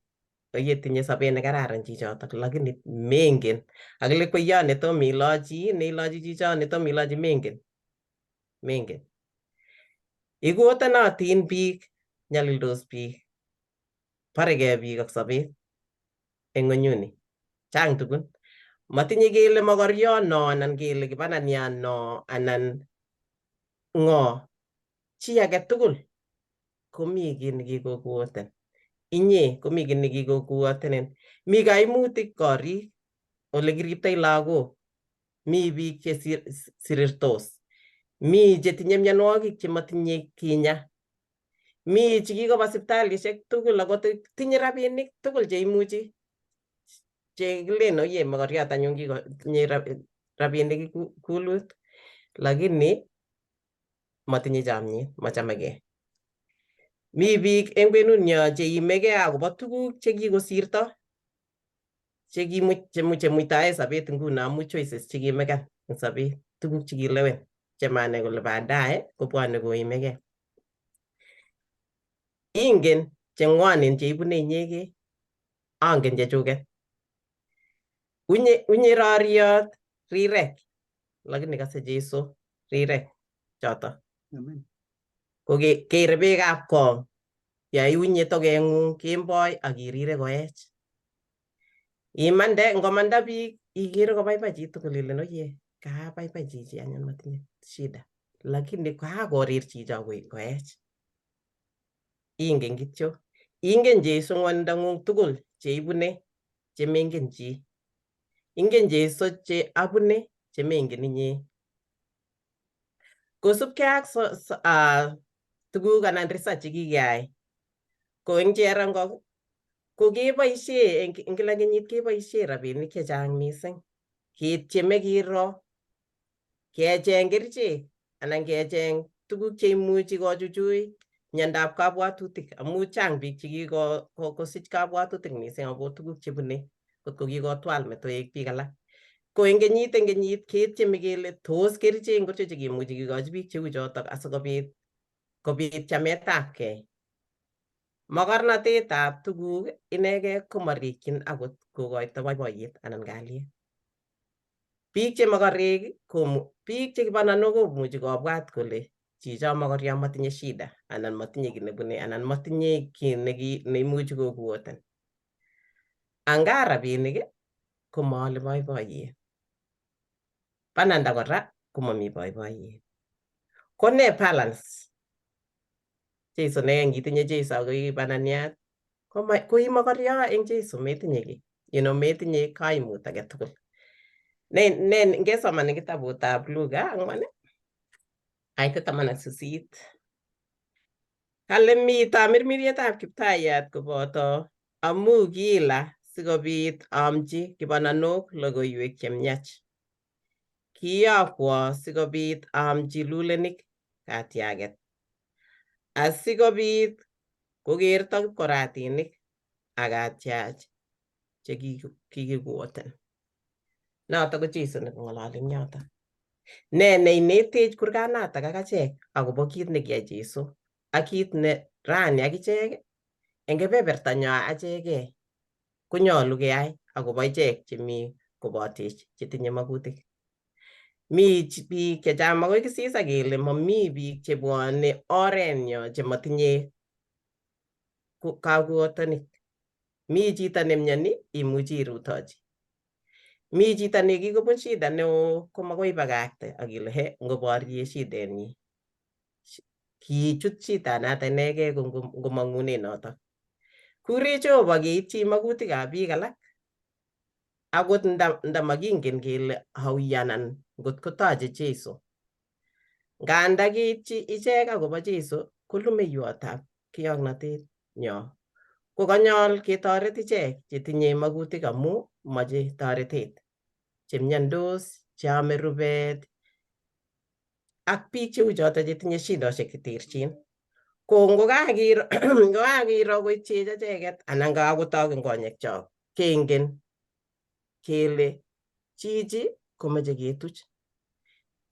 Oye tinye sobet nekararan chichotok lakini mengen. Akile kweyot netom ilochi neilochi chichot netom ilochi mengen. Mengen. Ikuotenotin biik, nyalildos biik, borekei biik ak sobet eng ng'wenyuni. Chang tugun. Matinye kele mokoriot no anan kele kibananiat no anan ng'o. Chi age tugul komi kiy nekikokuoten. Inye komi kiy nekikokuotenen. Mi kaimutik korik ole kiriptoi lagok. Mi biik che sirirtos. Mi chetinye mianwogik chematinye kinya. Mi chekikoba sipitalishek tugul ako tinye rabinik tugul cheimuchi chekilen oye mokoriot anyun kikotinye rabinik kulut lakini matinye chomyet, machamegei. Mi biik eng kwenunyo cheimegei akobo tuguk chekikosirto chemuitae sobet nguno amu choices chekimekan eng sobet, tuguk chekilewen chemanai kole baadaye kobwone koimegei. Ingen cheng'wonen cheibune inyegei, angen chechuket. Unye roriot rirek, lakini kase Jesu rirek choto. Ko kere beekab kong ya iunye tokeng'ung kemboi ak irire koech. Imande ngomanda biik ikere kobaibai chitugul ilen oye kabaibai chichi anyun matinye shida lakini kakorir chicho koech. Ingen kityo, ingen Jesu ng'wonindong'ung tugul cheibune chemengen chi. Ingen Jesu che abune chemengen inye. Kosubkei ak tuguk anan research chekikeyai ko eng cherongo ko keboishe eng kila kenyit keboishe rabinik chechang mising ketyeme kiro kecheng kerichek anan kecheng tuguk cheimuchi kochuchui miandap kabwatutik amu chang biik chekikosich kabwatutik mising akobo tuguk chebune kotko kikotwal metoek biik alak. Ko eng kenyit ketyeme kele tos kerichek ngorcho chekimuchi kikochi biik cheu chotok asikobit kobit chametabgei. Mokornotetab tuguk inegei komarikyin akot kokoito boiboiyet anan kalyet. Biik che mokorek biik che kibananok komuchi kobwat kole chicho mokoryo matinye shida anan matinye kiy nebune anan matinye kiy neimuchi kokuoten. Anga rabinik komaale boiboiyet. Bananda kora komami boiboiyet. Ko ne balance? Jesu ne ngitinye Jesu ako ii bananiat ko ii mokoryo eng Jesu metinye kiy. Metinye kaimut age tugul. Ne ngesoman eng kitabutab Luka 4 ait 18. Kale mi tamirmirietab Kiptayat koboto amu kiila sikobit aamchi kibananok logoiwek chemiach. Kiyokwo sikobit aamchi lulenik katyaget, asikobit kokerto kipkoratinik ak atyach che kikikwoten. Noto ko Jesu nekong'ololi eng yoto. Ne neinetech kurganatak ak achek akobo kit nekiyai Jesu ak kit ne rani akichek eng kebebertanyo achekei konyolu keyai akobo ichek chemi kobotech chetinye makutik. Mi biik chechang makoi kisisa kele mami biik chebwone orenyo chemotinye kakuotonik. Mi chito nemyoni imuchi irutochi. Mi chito nekikobun shida neo komakoi ibakakte ak ile he ngoborie shidenyi. Kichut shidanata inegei ngomong'une notok. Kurech Jehova keitchi makutikab biik alak akot ndamakingen kele auyo anan ngot kotoche Jesu. Nganda keitchi ichek akobo Jesu ko lumeiwotab kiyoknotet nyo. Ko kanyol ketoret ichek chetinye makutik amu moche toretet, chemyondos, cheome rubet ak biik cheu choto chetinye shidosiek cheterchin. Ko ngokakiro koitchech acheket anan kakotok eng konyekchok kengen kele chichi komoche ketuch,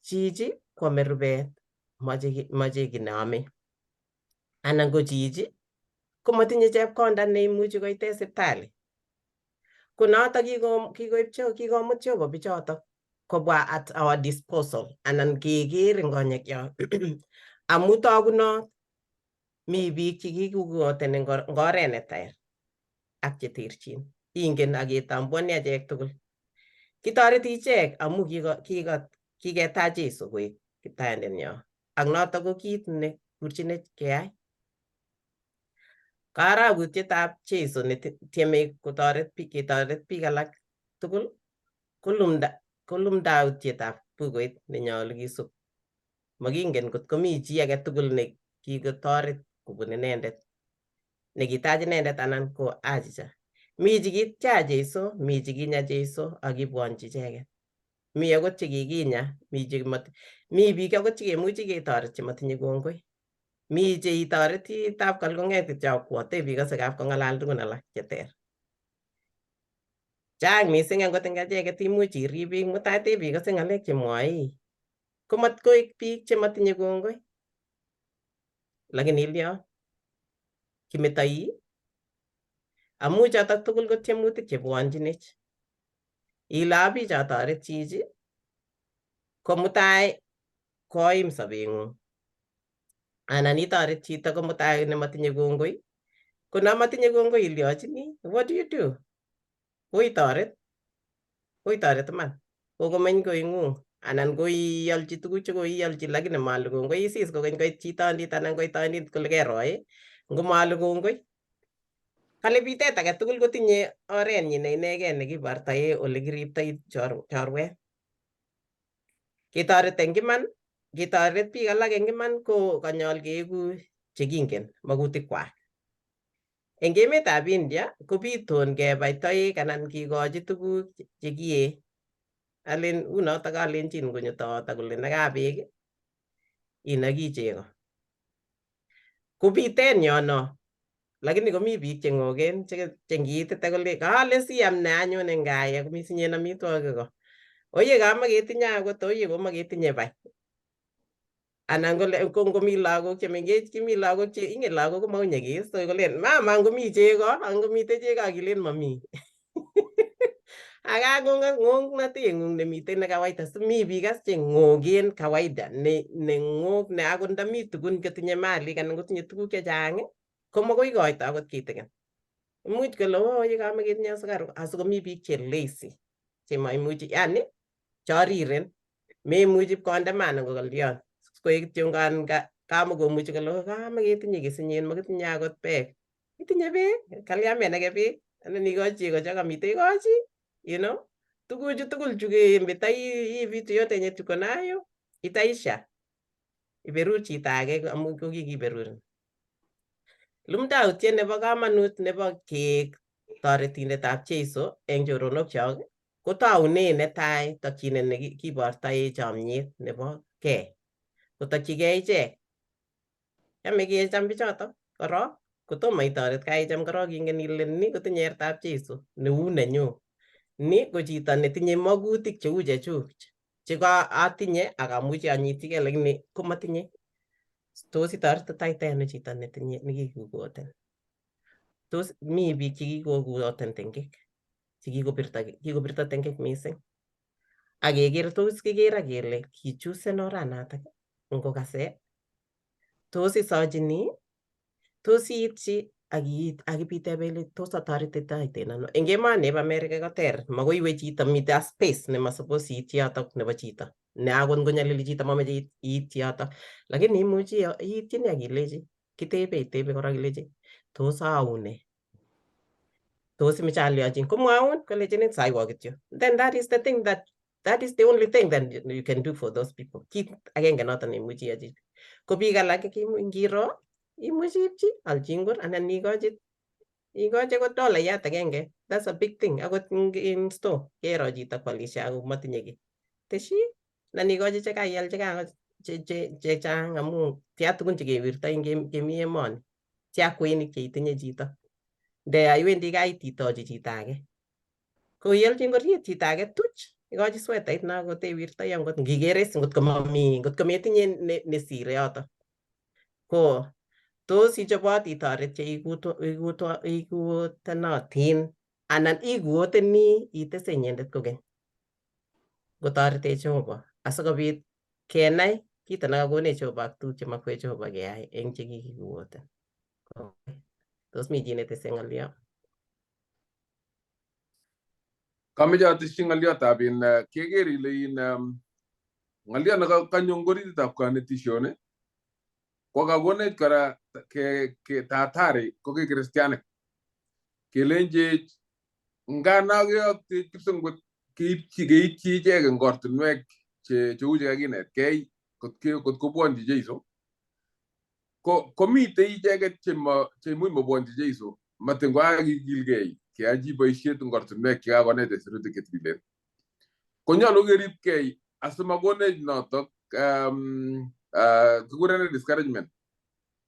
chichi kwome rubet, moche kiy neome, anan ko chichi komotinye chepkonda neimuchi koite sipitali. Ko notok kikoib kikomut Jehova bichotok kobwa at our disposal anan keker eng konyekyok amu togunot mi biik chekikukoten eng oret neter ak cheterchin. Ingen ak ketambuani achek tugul. Kitoreti ichek amu kiketach Jesu koek kiptayandenyo ak notok ko kit nekurchinech keyai. Karakutietab Jesu netieme kotoret biik ketoret biik alak tugul ko lumdautietab bukuit nenyolu kisub. Makingen ngot komi chi age tugul ne kikotoret kobun inendet, nekitach inendet anan ko achicha. Mi chekitya Jesu, mi chekinya Jesu ak kibwonchi icheket. Mi akot chekikinya, mi biik akot chekemuchi ketoret chemotinye kongoi. Mi cheitoreti tab kong'et kityo akwo tebi ikose kap kong'alal tugun alak cheter. Chang mising angot eng acheket imuch irib biik mutai tebi ikose ng'alek chemwoe komatkoek biik chemotinye kongoi. Lakini ilyon kimetoi amu chotok tugul ko tiemutik chebwonchinech. Ile abich atoret chichi ko mutai koim sobeng'ung. Anan itoret chito ko mutai nemotinye kongoi ko nomotinye kongoi ilyochini what do you do? Koitoret, koitoret iman. Kokomeny koing'ung anan koiolchi tuguk chekoiolchi lakini malu kongoi isis kokeny koit chitondit anan koit toindit kole keroi ngomalu kongoi. Kale bitet age tugul kotinye orenyin ne inegei nekibortoe ole kiriptoi chorwet. Ketoret eng iman, ketoret biik alak eng iman ko kanyol keeku chekingen makutikwak. Eng emetab India kobitun kebai toek anan kikochi tuguk chekiee. Alen unotok alenjin konyo tootok kole nakabek inoki chego. Kobiten yo no lakini komi biik cheng'oken che ngiitite kole kale siam ne anyun eng kaa komisinyen amitwogik ko. Oye kamaketinye akot oye komaketinye bai. Anan kole ko ngomi lagok chemengech kimi lagok che ingen lagok komaunyekis so kolen mama ngomi chego angomite chego akilen mami. Aka ng'oknoteng'ung nemiten ne kawaida so mi biik as cheng'oken kawaida ne neng'ok ne akot ndami tugun kotinye malik anan kotinye tuguk chechang komakoi ikoito akot kitikin. Imuch kole oh ye kamaketinye sukaruk asikomi biik che lazy chemaimuchi yani choriren memuchi ipkonde ma anan ko kolyon koek kityongan kamakomuchi kole oh kamaketinye kesinyen makitinye akot beek. Itinye beek? Kalya menake beek? Anan ikochi chego cho kamite ikochi tuguchu tugul chu kemetoi hii vitu yote yenye tuko nayo itaisha. Iberur chito age amu kokikiberurin. Lumdautiet nebo kamanut nebo keek Toretindetab Jeiso eng choronokchok kotoune netai tokyinet ne kibortoe chomyet nebo kei kotokchigei ichek. Yame kecham bichotok korok kotomo itoret kaicham korok ingen ile ni kotinye ertab Jeiso neu nenyu. Ni ko chito netinye makutik cheu chechuk che atinye ak amuchi anyityigei lakini komatinye. Tos itoretitoite ano chito netinye nekikuoten? Tos mi biik chekikokuoten tengek, chekikobirto kikobirto tengek mising. Ak keker tos kiker ak kele kichusen oranatak ngokase tos isochini tos iitchi ak iit ak ibitebe ile tos atoretitoiten ano. Eng emoni bo America koter, makoi iwe chito mitei a space nemasupos iitchi yotok nebo chito ne akot ngonyalili chito mameche iitchi yotok, lakini imuchi iitchini ak ilechi kitebe itebe korok ilechi tos aune, tos imeche alyochin, komwaun kolechinin saiwo kityo. Then that is the thing that is the only thing that you can do for those people. Kit agenge noton neimuchi iyochi. Ko biik alak ngiro imuchi ipchi alchi ngor anan ikochi ikochi akot dolayat agenge. That's a big thing. Akot in store kero chito kwalishe ako matinye kiy. Teshi anan ikochi chekaial chechang amu tia tugun chekewirtoi kemi emoni. Tia kweinik cheitinye chito. Ndeya iwendi kaa itochi chito age. Ko ialchi ngoriet chito age tuch ikochi swetait no kotewirtoi angot ngikere is ngot komami ngot kometinye nesire yoto. Ko tos ichobot itoret che ikuotenotin anan ikuoteni itese inyendet kokeny kotoretech Jehova asikobit kenai kito nekakonech Jehova ak tuguk chemakwech Jehova keyai eng chekikikuoten. Tos mi chi netese ng'olyo? Kameche atesyi ng'olyotab in keker ile in ng'olyot ne kanyo eng orititab kanetisioni ko kakonech kora ke tahadhari ko ki kristianik kelenchech ngana keyoktech kipsengwet keipchi keitchi ichek eng ortinwek cheu chekakinetkei kot kobwonchi Jeiso ko komitei icheket cheimuch mobwonchi Jeiso matin kokakikilgei keyachi boisiet eng ortinwek chekakonetech sirutik chetililen. Konyolu keripkei asimakonech notok kikurene discouragement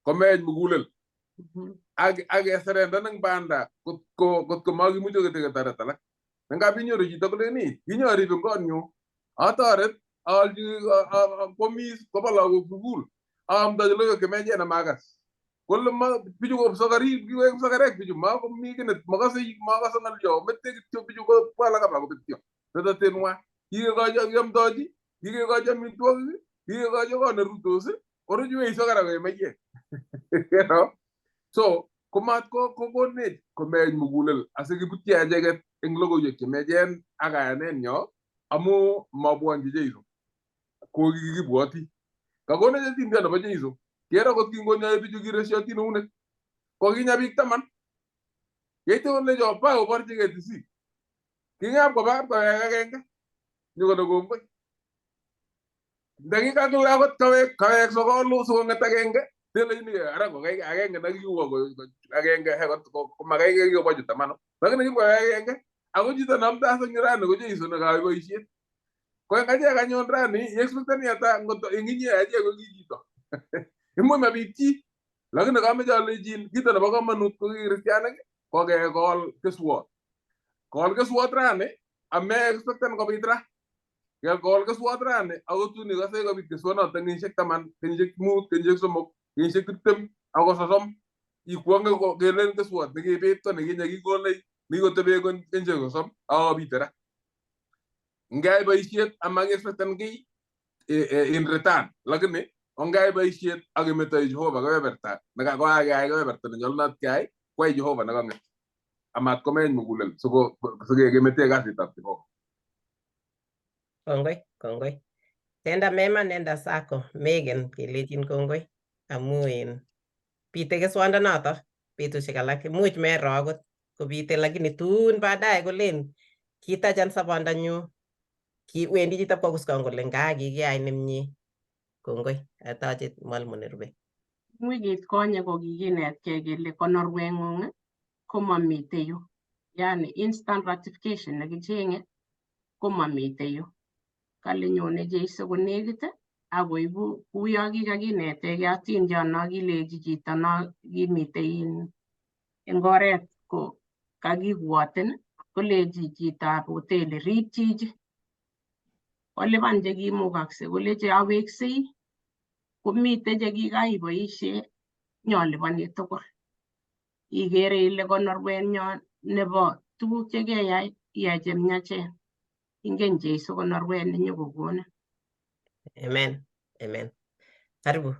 komeech mugulel ak keserendan eng banda kotko makimuche ketoret alak. Ngap inyoru chito koleni kinyorib eng konyu atoret aalchi kwamis koba lagok sukul aamdochi logoiwek chemiachen amakas kole ma bichu ko psokarik kikoek psokarek bichu makomi kiy ne makase makase ng'olyo mete kityo bichu kobwa alak kobetyo betotenwa kikekochi kiamdochi kikekochi amitwogik kikekochi kot nerutos koruchwech sokara koe maiyek. So komat kokonech komeech mugulel asikibutyi acheket eng logoiwek chemiachen ak kayanenyo amu mabwonchi Jeiso ko kikibwoti. Kakonech atindiot nebo Jeiso ker akot kingonyoi bichu kiresyotin eunek kokinya biik 10 yeityo kolecho pa oborchigei tisik kingap koba kowek agenge nyokole kongoi ndakikakile akot kawek kawek sokolu sikong'et agenge telechini ara kokai agenge nekiwo agenge komakai kikobo chu 10 lakini kipkowek agenge ako chito neamda eng rani ko Jeiso nekayai boisiet. Ko eng achek anyun rani iexpecteni ata ngot eng inye achek ko ki chito imuch mabit chi lakini kameche alechin kito nebo komonut ko ki kristianik ko kekol keswot. Kol keswot rani ame expecten kobit ra. Kekol keswot rani ako tun ikose kobit keswonoto kenyisiek 10, kenyisiek 5, kenyisiek 3, kenyisiek 20 ako 30 ikwonge kelen keswot nekibit ko nekinye kikole nikikotebe kenyisiek 30 ako kabite ra. Ngeai boisiet amakiexpecten kiy in return lakini ongeai boisiet ak kemetoi Jehova kebeberta nekakoakeai kebeberta nenyolunot keai kwai Jehova nekang'et amat komeny mugulel sikemete kasitab Jehova. Kongoi, kongoi. Tenda mema nenda sako Megan kelechin kongoi amu in bite keswondonoto betusiek alak imuch mero akot kobite lakini tun baadaye kolen kitachan sobondonyu wendi chito pkokuskong kole nga kikiyai nemie. Kongoi atoche mwalimu nerube. Wikit konye ko kikinetkei kele konorweng'ung komamite yu. Yani instant gratification nekichenge komamite yu. Kale nyone Jeiso konekit akoibu kuyo kikakinetegei atindiot no kilechi chito no kimitei eng oret ko kakikwoten kolechi chitab hoteli rib chichi kolipan chekimukakse kolechi aweksei komite chekikaiboishe nyoliponi tugul ikere ile konorwenyon nebo tuguk chekeyai iyai chemiachen ingen Jeiso konorwet nenyokokonin. Amen. Amen. Karibu.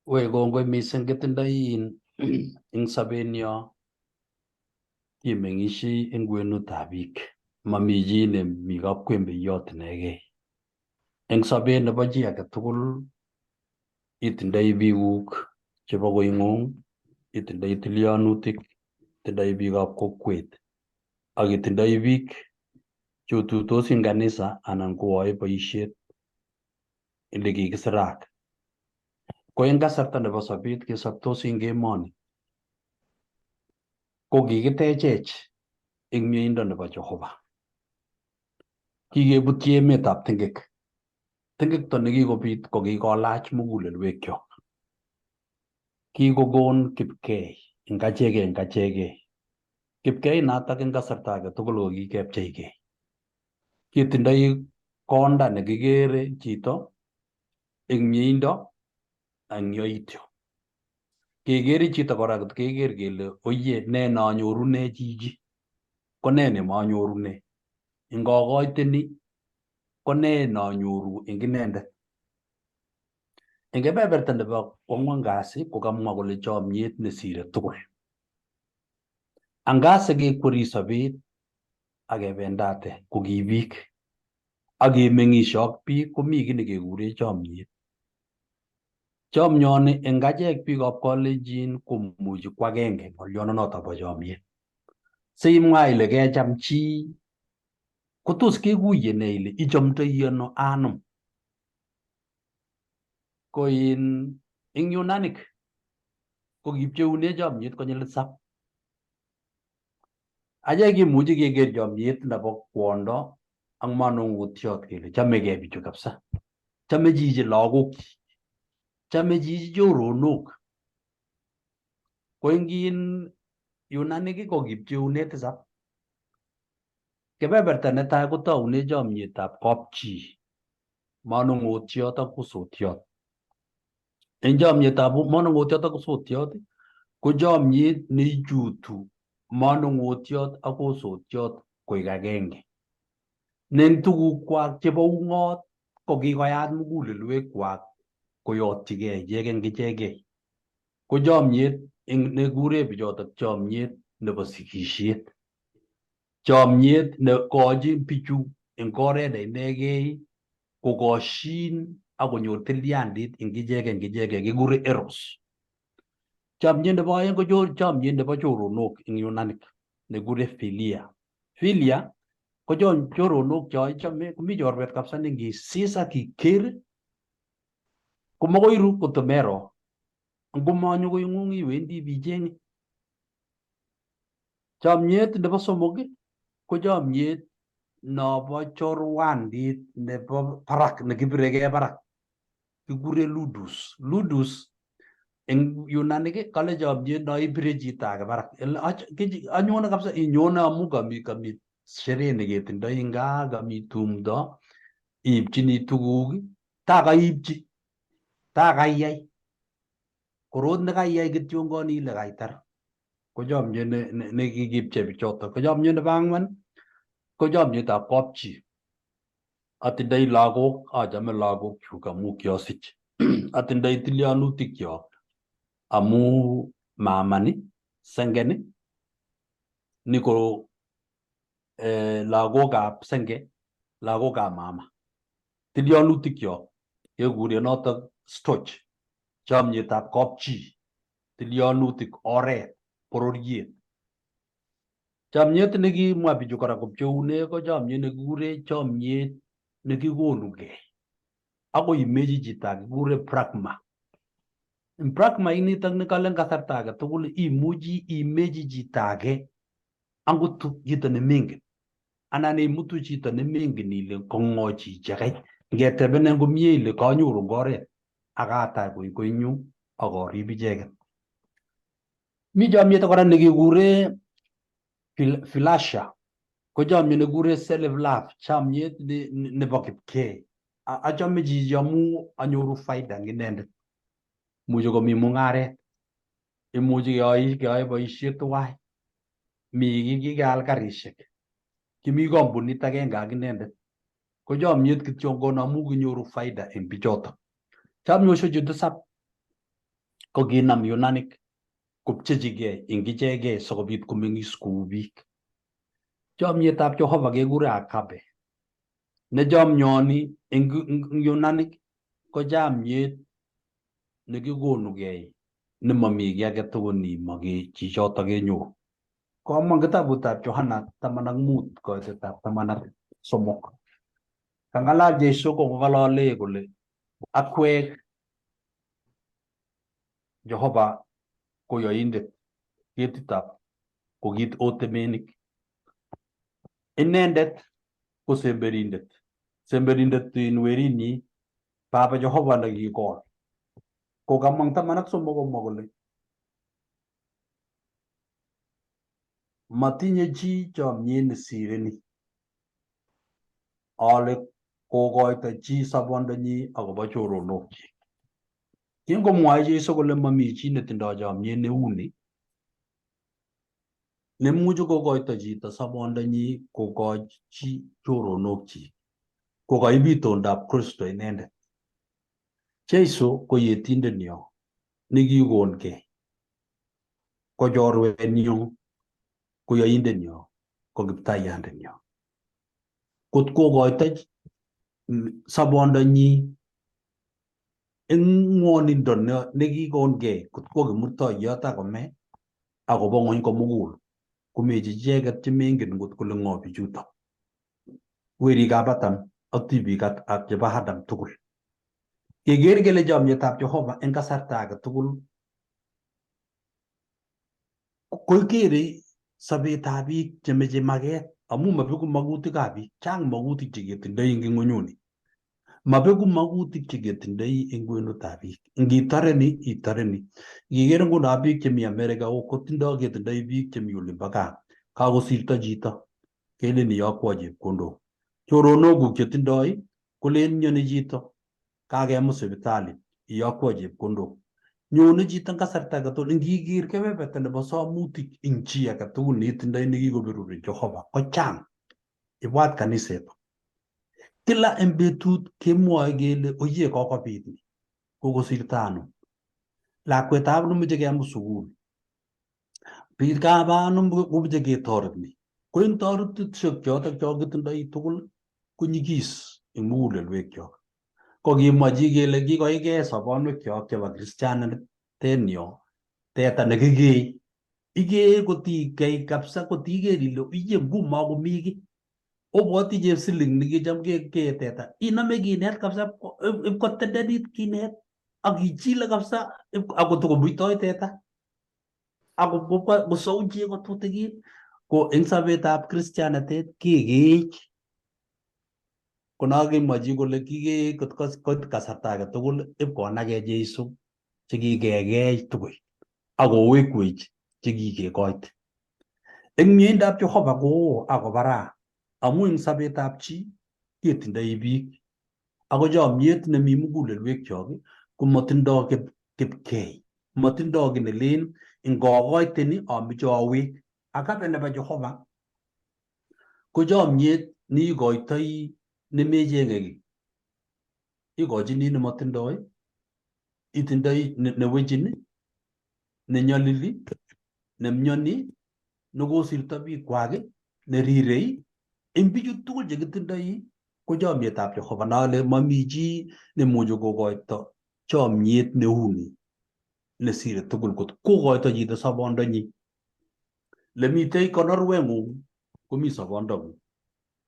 Wei kongoi mising kitindoi ing sobenyo kimeng'ishei eng kwenutab biik mami chi nemi kapkwembeyot inegei eng sobet nebo chi age tugul itindoi biikuk chebo koing'ung itindoi tilyanutik itindoi biikab kokwet ak itindoi biik cheotuitosi eng kanisa anan koyoe boisiet ole kikisirak ko eng kasarta nebo sobet kesobtosi eng emoni ko kikitechech eng mieindo nebo Jehova. Kikebutyi emetab tingek. Tingekto nekikobit ko kikolach mugulelwekyok. Kikokon kipkei eng achekei eng achekei. Kipkei natak eng kasarta age tugul ko kikepcheigei. Kitindoi konda nekikere chito eng mieindo ak eng yoityo. Kekere chito kora kot keker kele oye ne nonyorune chichi ko ne nemonyorune. Ingokoite ni ko ne nonyoru eng inendet. Eng kebeberta nebo kwang'wan kasi ko kamwa kole chomyet nesire tugul. Angase kekweri sobet ak kebendate ko ki biik ak kemeng'ishe ak biik komi kiy nekekure chomyet. Chomyoni eng achek biikab kalenjin komuchi ko agenge ng'olyonoto bo chomyet. Simwa ile kecham chi kotos kekuye ne ile ichomdoi ano anum. Ko in eng Yunanik ko kipcheune chomyet konyil tisap. Achek kimuchi keker chomyet nebo kwondo ak manung'otiot kele chamegei bichu kabisa. Chame chichi lagokchik, chame chichi choronok. Ko eng Yunanik ko kipcheune tisap. Kebeberta netai kotoune chomyetab kapchi, manung'otiot ak kusotiot. Eng chomyetab manung'otiot ak kusotiot ko chomyet neichutu manung'otiot ak kosotiot koik agenge. Ne eng tugukwak chebo ung'ot ko kikoyat mugulelwekwak koyotyigei ichek eng ichegei. Ko chomyet nekure bichotok chomyet nebo sikisiet. Chomyet nekochin bichu eng oret ne inegei kokoshin ak konyor tilyandit eng ichek eng ichegei kikure eros. Chomyet nebo oeng ko chomyet nebo choronok eng Yunanik nekure philia. Philia ko choronok cho ichome komi chorwet kabisa nengisis ak iker komokoi iru kotomero. Ngomanyo koing'ung iwendi ibicheng'e. Chomyet nebo somok ko chomyet nobo chorwandit nebo barak nekibiregei barak kikure ludus. Ludus eng Yunanik kale chomyet no ibire chito age barak. Anyone kabisa inyone amu kami sherehe neketindoi eng gaa, kami tumdo, iipchini tuguk, ta kaipchi, ta kaiyai. Korot nekaiyai kityongon ile kaitar. Ko chomyet nekikipchei bichotok. Ko chomyet nebo ang'wan ko chomyetab kapchi. Atindoi lagok, achame lagokchuk amu kiasich. Atindoi tilyanutikyok amu mama ni, senge ni ko lagokab senge, lagokab mama. Tilyanutikyok kekure notok storge, chomyetab kapchi, tilyanutik, oret, bororiet. Chomyet nekimwa bichu kora kopcheune ko chomyet nekikure chomyet nekikonugei. Akoi imechi chito age kikure pragma. Pragma initok nikale kasarta age tugul imuchi imechi chito age Angot chito nemengen anan imutu chito nemengen ile kong'o chichakai ngetebenen komie ile kanyoru eng oret akatach koi koinyu akorib icheket. Mi chomyet kora nekekure philasha, ko chomyet nekikure self love, chomyet nebo kipkei. Achome chichi amu anyoru faida eng inendet. Imuchi komi mung'aret, imuchi keyoe boisiet tuwai, mi kikeal karishek, kimi kampunit agenge ak inendet. Ko chomyet kityo ngono amu kinyoru faida eng bichotok. Chomyoshechu tisap ko kinam Yunanik kopchechigei eng ichegei sikobit komeng'is kou biik. Chomyetab Jehova kekure agape. Ne chomyoni eng Yunanik ko chomyet nekikonugei nemomi kiy age tugul neimoke chichotok kenyoru. Komwa kitabutab Johana 15 koitetab 13. Kang'alal Jesu ko kong'olole kole akwek Jehova ko yoindet ketitab ko kit otemenik. Inendet ko semberindet. Semberindet in werinyi Baba Jehova nekikol. Ko kamong 13 komwa kole matinye chi chomyet nesire ni ale kokoito chi sobondonyi akobo choronokchik. Kingomwoe Jesu kole mami chi netindoi chomyet neu ni, nemuchi kokoito chito sobondonyi kokochi choronokchik, kokaib itondab Kristo inendet. Jesu ko yetindenyo nekikonkei, ko chorwenyo, ko yoindenyo, ko kiptaiyandenyo. Kot kokoito sobondonyi eng ng'wonindo nekikonkei, kot kwo Kimurtoiyot akome akobo ng'wony komugul, komechi icheket chemengen ngot kole ng'o bichutok. Werikab Adam ak tibik ak chebo Adam tugul. Keker kele chomyetab Jehova eng kasarta age tugul kokerei sobetab biik chemeche maket amu mabeku makutikab biik. Chang makutik cheketindoi eng ng'onyuni. Mabeku makutik cheketindoi eng kwenutab biik. Ngitore ni, itore ni. Ngiker nguno biik chemi Amerika kotindoi ketindoi biik chemi olimbo gaa. Kakosirto chito, kelen iyokwo chepkondok. Choronokuk chetindoi kolen myoni chito, kakemut sipitali, iyokwo chepkondok. Nyone chito eng kasarta age tugul, ngiker kebeberta nebo somutik eng chi age tugul neitindoi nekikoberurin Jehova ko chang. Ibwat kaniset. Kila eng betut kemwoe kele oye kokobit ni, kokosirto ano. Lakwetab nemoche kemut sukul. Biikab ano komoche ketoret ni. Ko eng toretishek chotok cho kitindoi tugul ko nyikis eng mugulelwekyok. Ko kimwa chi kele kikoikei sobonwekyok chebo kristianitenyo teta nekikei. Ikee kotikei kabisa kotiker ile iye ngumo komi kiy. Obwoti chepsiling nekicham kekee teta. Inome kinet kabisa ipkotendenit kinet ak ichile kabisa akotokomuitoi teta. Ako kosou chego tutikin ko eng sobetab kristianatet kekeech. Kono kimwa chi kole kikee kot koit kasarta age tugul ipkonakee Jesu chekikekech tugul akowekwech chekikekoite. Eng mieindab Jehova koo ako baraa amu eng sobetab chi ketindoi biik ako chomyet nemi mugulelwekyok komotindoi kipkei, motindoi kiy nelen ngokoite ni amoche awek. Agape nebo Jehova ko chomyet neikoitoi nemecheng'e kiy. Ikochini nemotindoi, itindoi newechin, nenyolili, nemyoni, nekosirto biikwak, nerirei. Eng bichu tugul chekitindoi ko chomyetab Jehova. Nole mami chi nemuchi kokoito chomyet neu ni nesire tugul kot kokoito chito sobondonyi. Lemitei konorweng'ung komi sobondong'ung.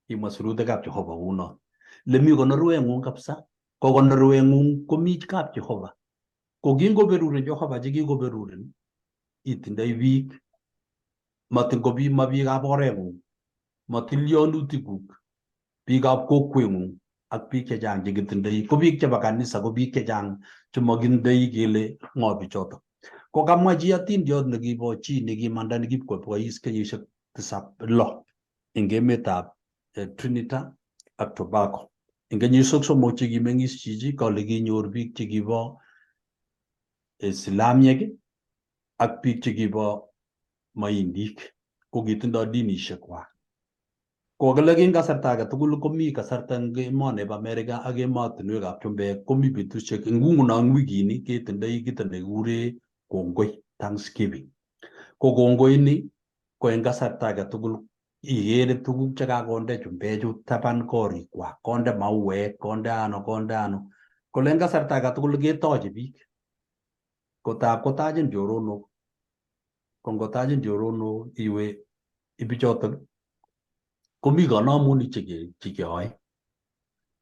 Kimwa sirutikab Jehova kounon. Lemi konorweng'ung kabisa ko konorweng'ung komi kap Jehova. Ko kingoberurin Jehova chekikoberurin itindoi biik. Matin ko ma biikab oreng'ung, matilyonutikuk, biikab kokweng'ung ak biik chechang chekitindoi, ko biik chebo kanisa, ko biik chechang chemakindoi kele ng'o bichotok. Ko kamwa chi atindiot nekibo chi nekimanda nekipkobois kenyisiek 76 eng emetab Trinidad ak Tobago. Eng kenyisiek 3 chekimeng'is chichi kole kinyor biik chekibo Islamiek ak biik chekibo Maindik ko kitindoi dinishek kwak. Kokile eng kasarta age tugul komi kasarta eng emoni bo America ak emotinwekab chumbek komi betusiek nguno eng wikini ketindoi kito nekikure kongoi, Thanksgiving. Ko kongoi ni ko eng kasarta age tugul ikere tuguk chekakonde chumbechu taban korikwak, konde mauek, konde ano, konde ano. Kole eng kasarta age tugul ketoche biik. Kotab kotachin choronok, ko ngotachin choronok iwe ibichotok komi kanamunik chekeyoe.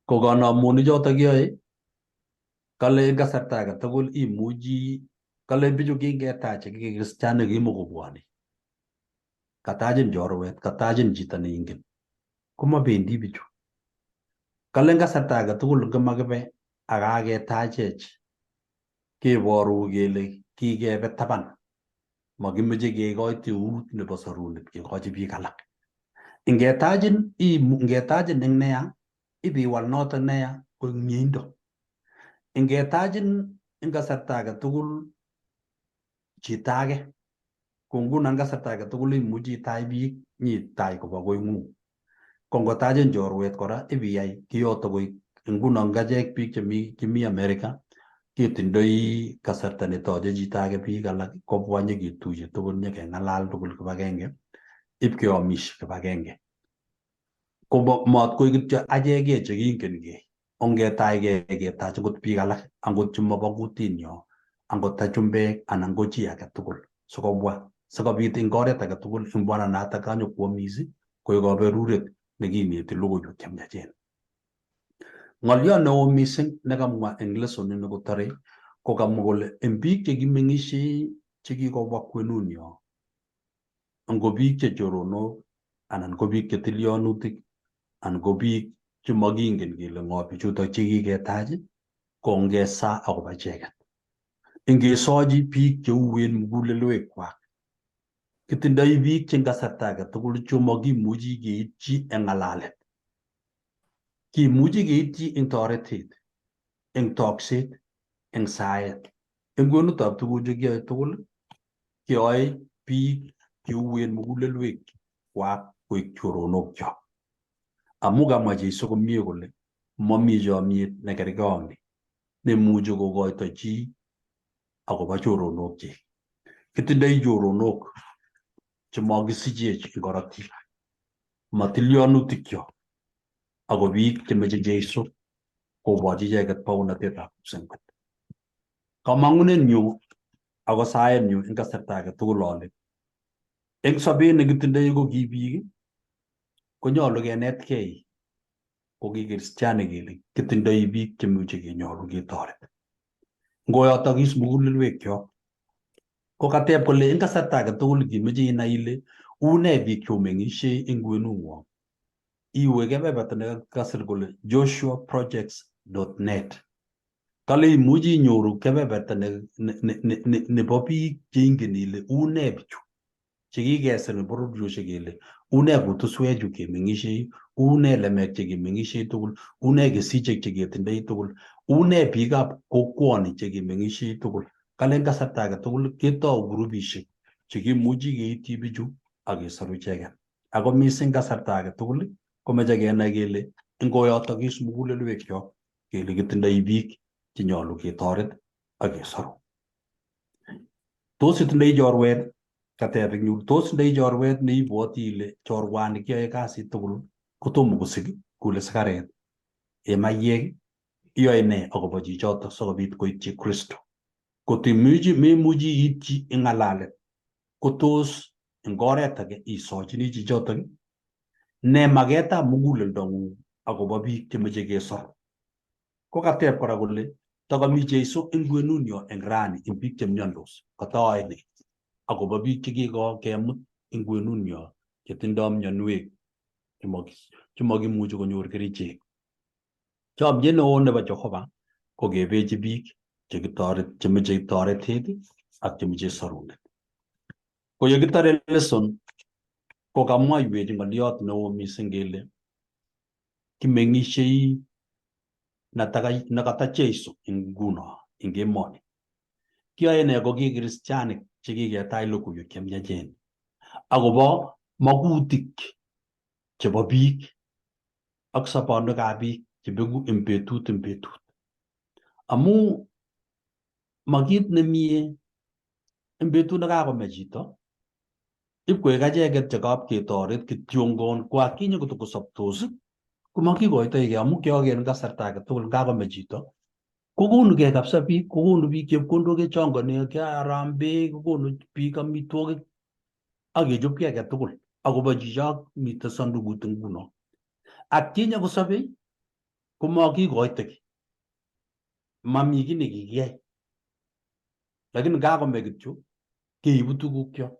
Ko kanamunik chotok kiyoe, kale eng kasarta age tugul imuchi, kale bichu kingetach kikristianik kimokobwone. Katachin chorwet, katachin chito neingen. Komabendi bichu. Kale eng kasarta age tugul ngomakibe ak kaketachech keboru kele kikebe taban. Makimeche kekoite eut nebo sorunet kekochi biik alak. Ingetachin ingetachin eng neya, ibiwal noto neya koek mieindo. Ingetachin eng kasarta age tugul chito age, ko nguno eng kasarta age tugul imuchi itach biik nyitach koba koing'ung. Ko ngotachin chorwet kora ibiyai kiyoto koik nguno ngachek biik chemi America ketindoi kasarta netoche chito age biik alak kobwa nyiketuye tugul nyekeng'alal tugul kibagenge ipkeomishe kibagenge. Ko mat koik kityo achekee chekingen ongetachkei ketach akot biik alak angot chemobo kutinyo angot ta chumbek anan ko chi age tugul sikobwa sikobit eng oret age tugul eng bwana notok kanyokwomis koek kaberuret nekineti logoiwek chemiachen. Ng'olyo neo mising nekamwa eng lesson ini kotore ko kamwa kole eng biik chekimeng'ishei chekikobwa kwenunyo ngo biik che choronok anan ko biik che tilyonutik anan ko biik chemakingen kele ng'o bichutok chekiketach ko ngesaa akobo icheket. Ingesochi biik cheuen mugulelwek kwak. Kitindoi biik che kasarta age tugul chemokimuchi keityi eng ng'alalet. Kimuchi keityi eng toretet, eng tokset, eng saet. Eng kwenutab tuguchu kiyoe tugul, keyoe biik cheuen mugulelwek kwak koek choronok kyok. Amu kamwa Jesu komie kole momi chomiet nekerkei ak ni nemuchi kokoito chi akobo choronokchik. Kitindoi choronok chemokisichech eng korotik, matilyonutikkyok, ako biik chemeche Jesu kokochi icheket baunatetab kipsengwet. Kamang'unenyu ako saenyu eng kasarta age tugul ale eng sobet nekitindoi ko ki biik konyolu kenetkei ko ki kristianik kele kitindoi biik chemuchi kenyolu ketoret. Ngoyotokis mugulelwekyok ko kateb kole eng kasarta age tugul kimeche inai ile une biik cheomeng'ishei eng kwenung'wong iwe kebeberta nekakasir kole joshuaprojects.net. Kale imuchi inyoru kebeberta nebo biik cheingen ile une bichu chekikesir eng bororiosiek kele une kutuswechu kemeng'ishei, une lemek chekemeng'ishei tugul, une kesichek cheketindoi tugul, une biikab kokwoni chekemeng'ishei tugul. Kale eng kasarta age tugul ketou grupishek chekimuchi keityi bichu ak kesoru icheket. Ako mising kasarta age tugul komeche kenai kele ngoyotokis mugulelwekyok kele kitindoi biik chenyolu ketoret ak kesoru. Tos itindoi chorwet? Kateb eng yu, tos itindoi chorwet neibwoti ile chorwani kiyoe kasit tugul kotomo kosik kule sikaret, ee maiyek, iyoe nee akobo chichotok sikobit koityi Kristo? Kot memuchi iityi eng ng'alalet, kotos eng oret age isochini chichotok? Ne maketab muguleldong'ung akobo biik chemeche kesor? Ko kateb kora kole takomi Jesu eng kwenunyo eng rani eng biik chemyondos, kataoe ne akobo biik chekikokemut eng kwenunyo chetindoi mionwek chemokimuchi konyor kerichek. Chomyet neo nebo Jehova ko kebechi biik chekitoret chemeche toretet ak chemeche sorunet. Ko yekitore lesson ko kamwoiwech ng'oliot neo mising kele kimeng'ishei nekata Jeiso eng nguno eng emoni. Kiyoe nee ko ki kristianik chekiketach logoiwek chemiachen akobo makutik chebo biik ak sobonwekab biik chebeku eng betut eng betut. Amu makit nemie eng betut nekakome chito ipkoek acheket chekap ketoret kityongon ko akinye kotokosoptos komakikoitoigei amu kioker eng kasarta age tugul ngakome chito kokonugei kabisa biik kokonu biik chepkondok kechongoni harambee kokonu biik amitwogik ak kechop kiy age tugul akobo chichok mitei sandukut nguno atkinye kosobei komakikoite kiy mami kiy nekikiyai lakini kakome kityo keibu tugukyok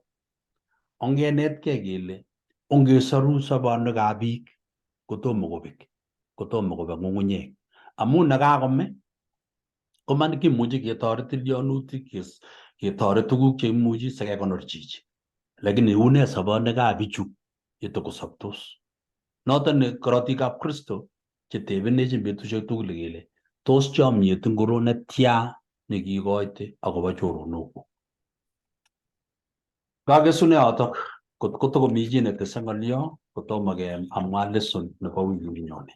ongenetkei kele ongesoru sobonwekab biik kotomo kobek kotomo kobek ng'ung'unyek amu nekakome koman kimuchi ketoret tilyanutik ketoret tuguk cheimuchi sikekonor chichi lakini une sobonwekab bichu yetokosoptos noton ne korotikab Kristo chetebenech eng betusiek tugul kele tos chomyet ngoro netya nekiikoite akobo choronokuk. Kakesune yotok kot kotokomi chi netese ng'olyo kotomo amwa lesson nebo wikit nenyone.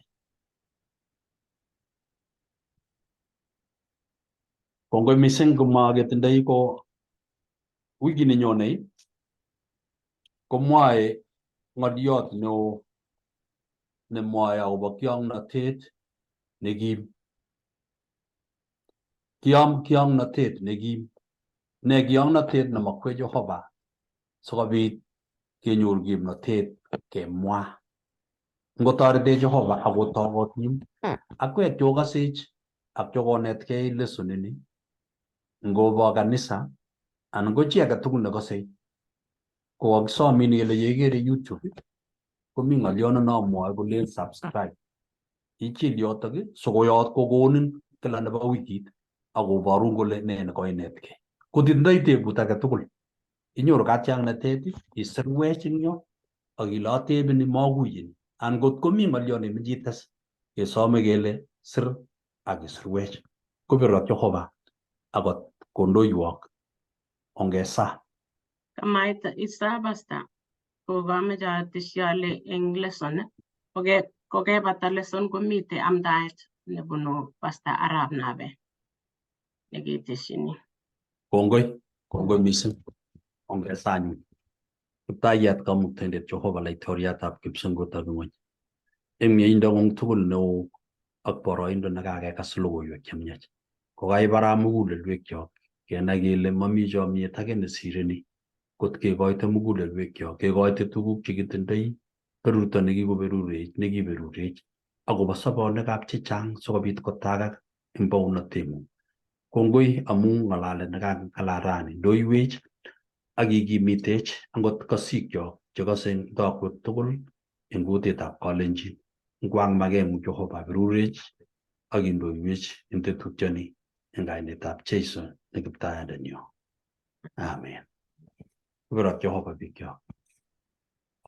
Kongoi mising komaketindoi ko wikit nenyone komwae ng'oliot neo nemwae akobo kiong'notet nekim. Kiom kiong'notet nekim. Ne kiong'notet nemakwech Jehova sikobit kenyor kimnotet kemwa. Ngotoretech Jehova akotogotin akwek chokasech ak chokonetkei lesson ini ngobo kanisa anan ko chi age tugul nekosei ko kakisomin kele yeikere YouTube komi ng'olyon nomwoe kolen subscribe ichil yotok sikoyot kokonin kila nebo wikit akoborun kole nee nekoinetkei. Kot itindoi tebut age tugul inyoru katiaknatet isirwech eng yo ak ile atebeni makuyen anan kot komi ng'olyo nemeche ites kesome kele sir ak isirwech. Koberurok Jehova akot kondoiwok ongesa. Kamait isa pasta ko kameche atesyi ale eng lesson kokebata lesson komite amdaet nebunu Pasta Arap Nabe neketesyini. Kongoi, kongoi mising. Ongesa anyun. Kiptayat Kamuktaindet Jehova Laitoriatab kipsengwet ng'wony. Eng mieindo ng'ung tugul neo ak boroindo nekakekas logoiwek chemiach. Kokaibaraa mugulelwekyok kenai kele mami chomiet age nesire ni kot kekoite mugulelwekyok kekoite tuguk chekitindoi berurto nekikoberurech nekiberurech akobo sobonwekab chechang sikobit kotagak eng bounotengung. Kongoi amu ng'alalet nekakeng'alal rani ndoiwech ak ikimitech angot kasikyok chekose eng tokwek tugul eng kutitab Kalenjin. Ngwang makeng'ung Jehova berurech ak indoiwech eng tetutyoni eng kainetab Jeiso ne kiptayandenyo. Amen. Koberurok Jehova bikyok.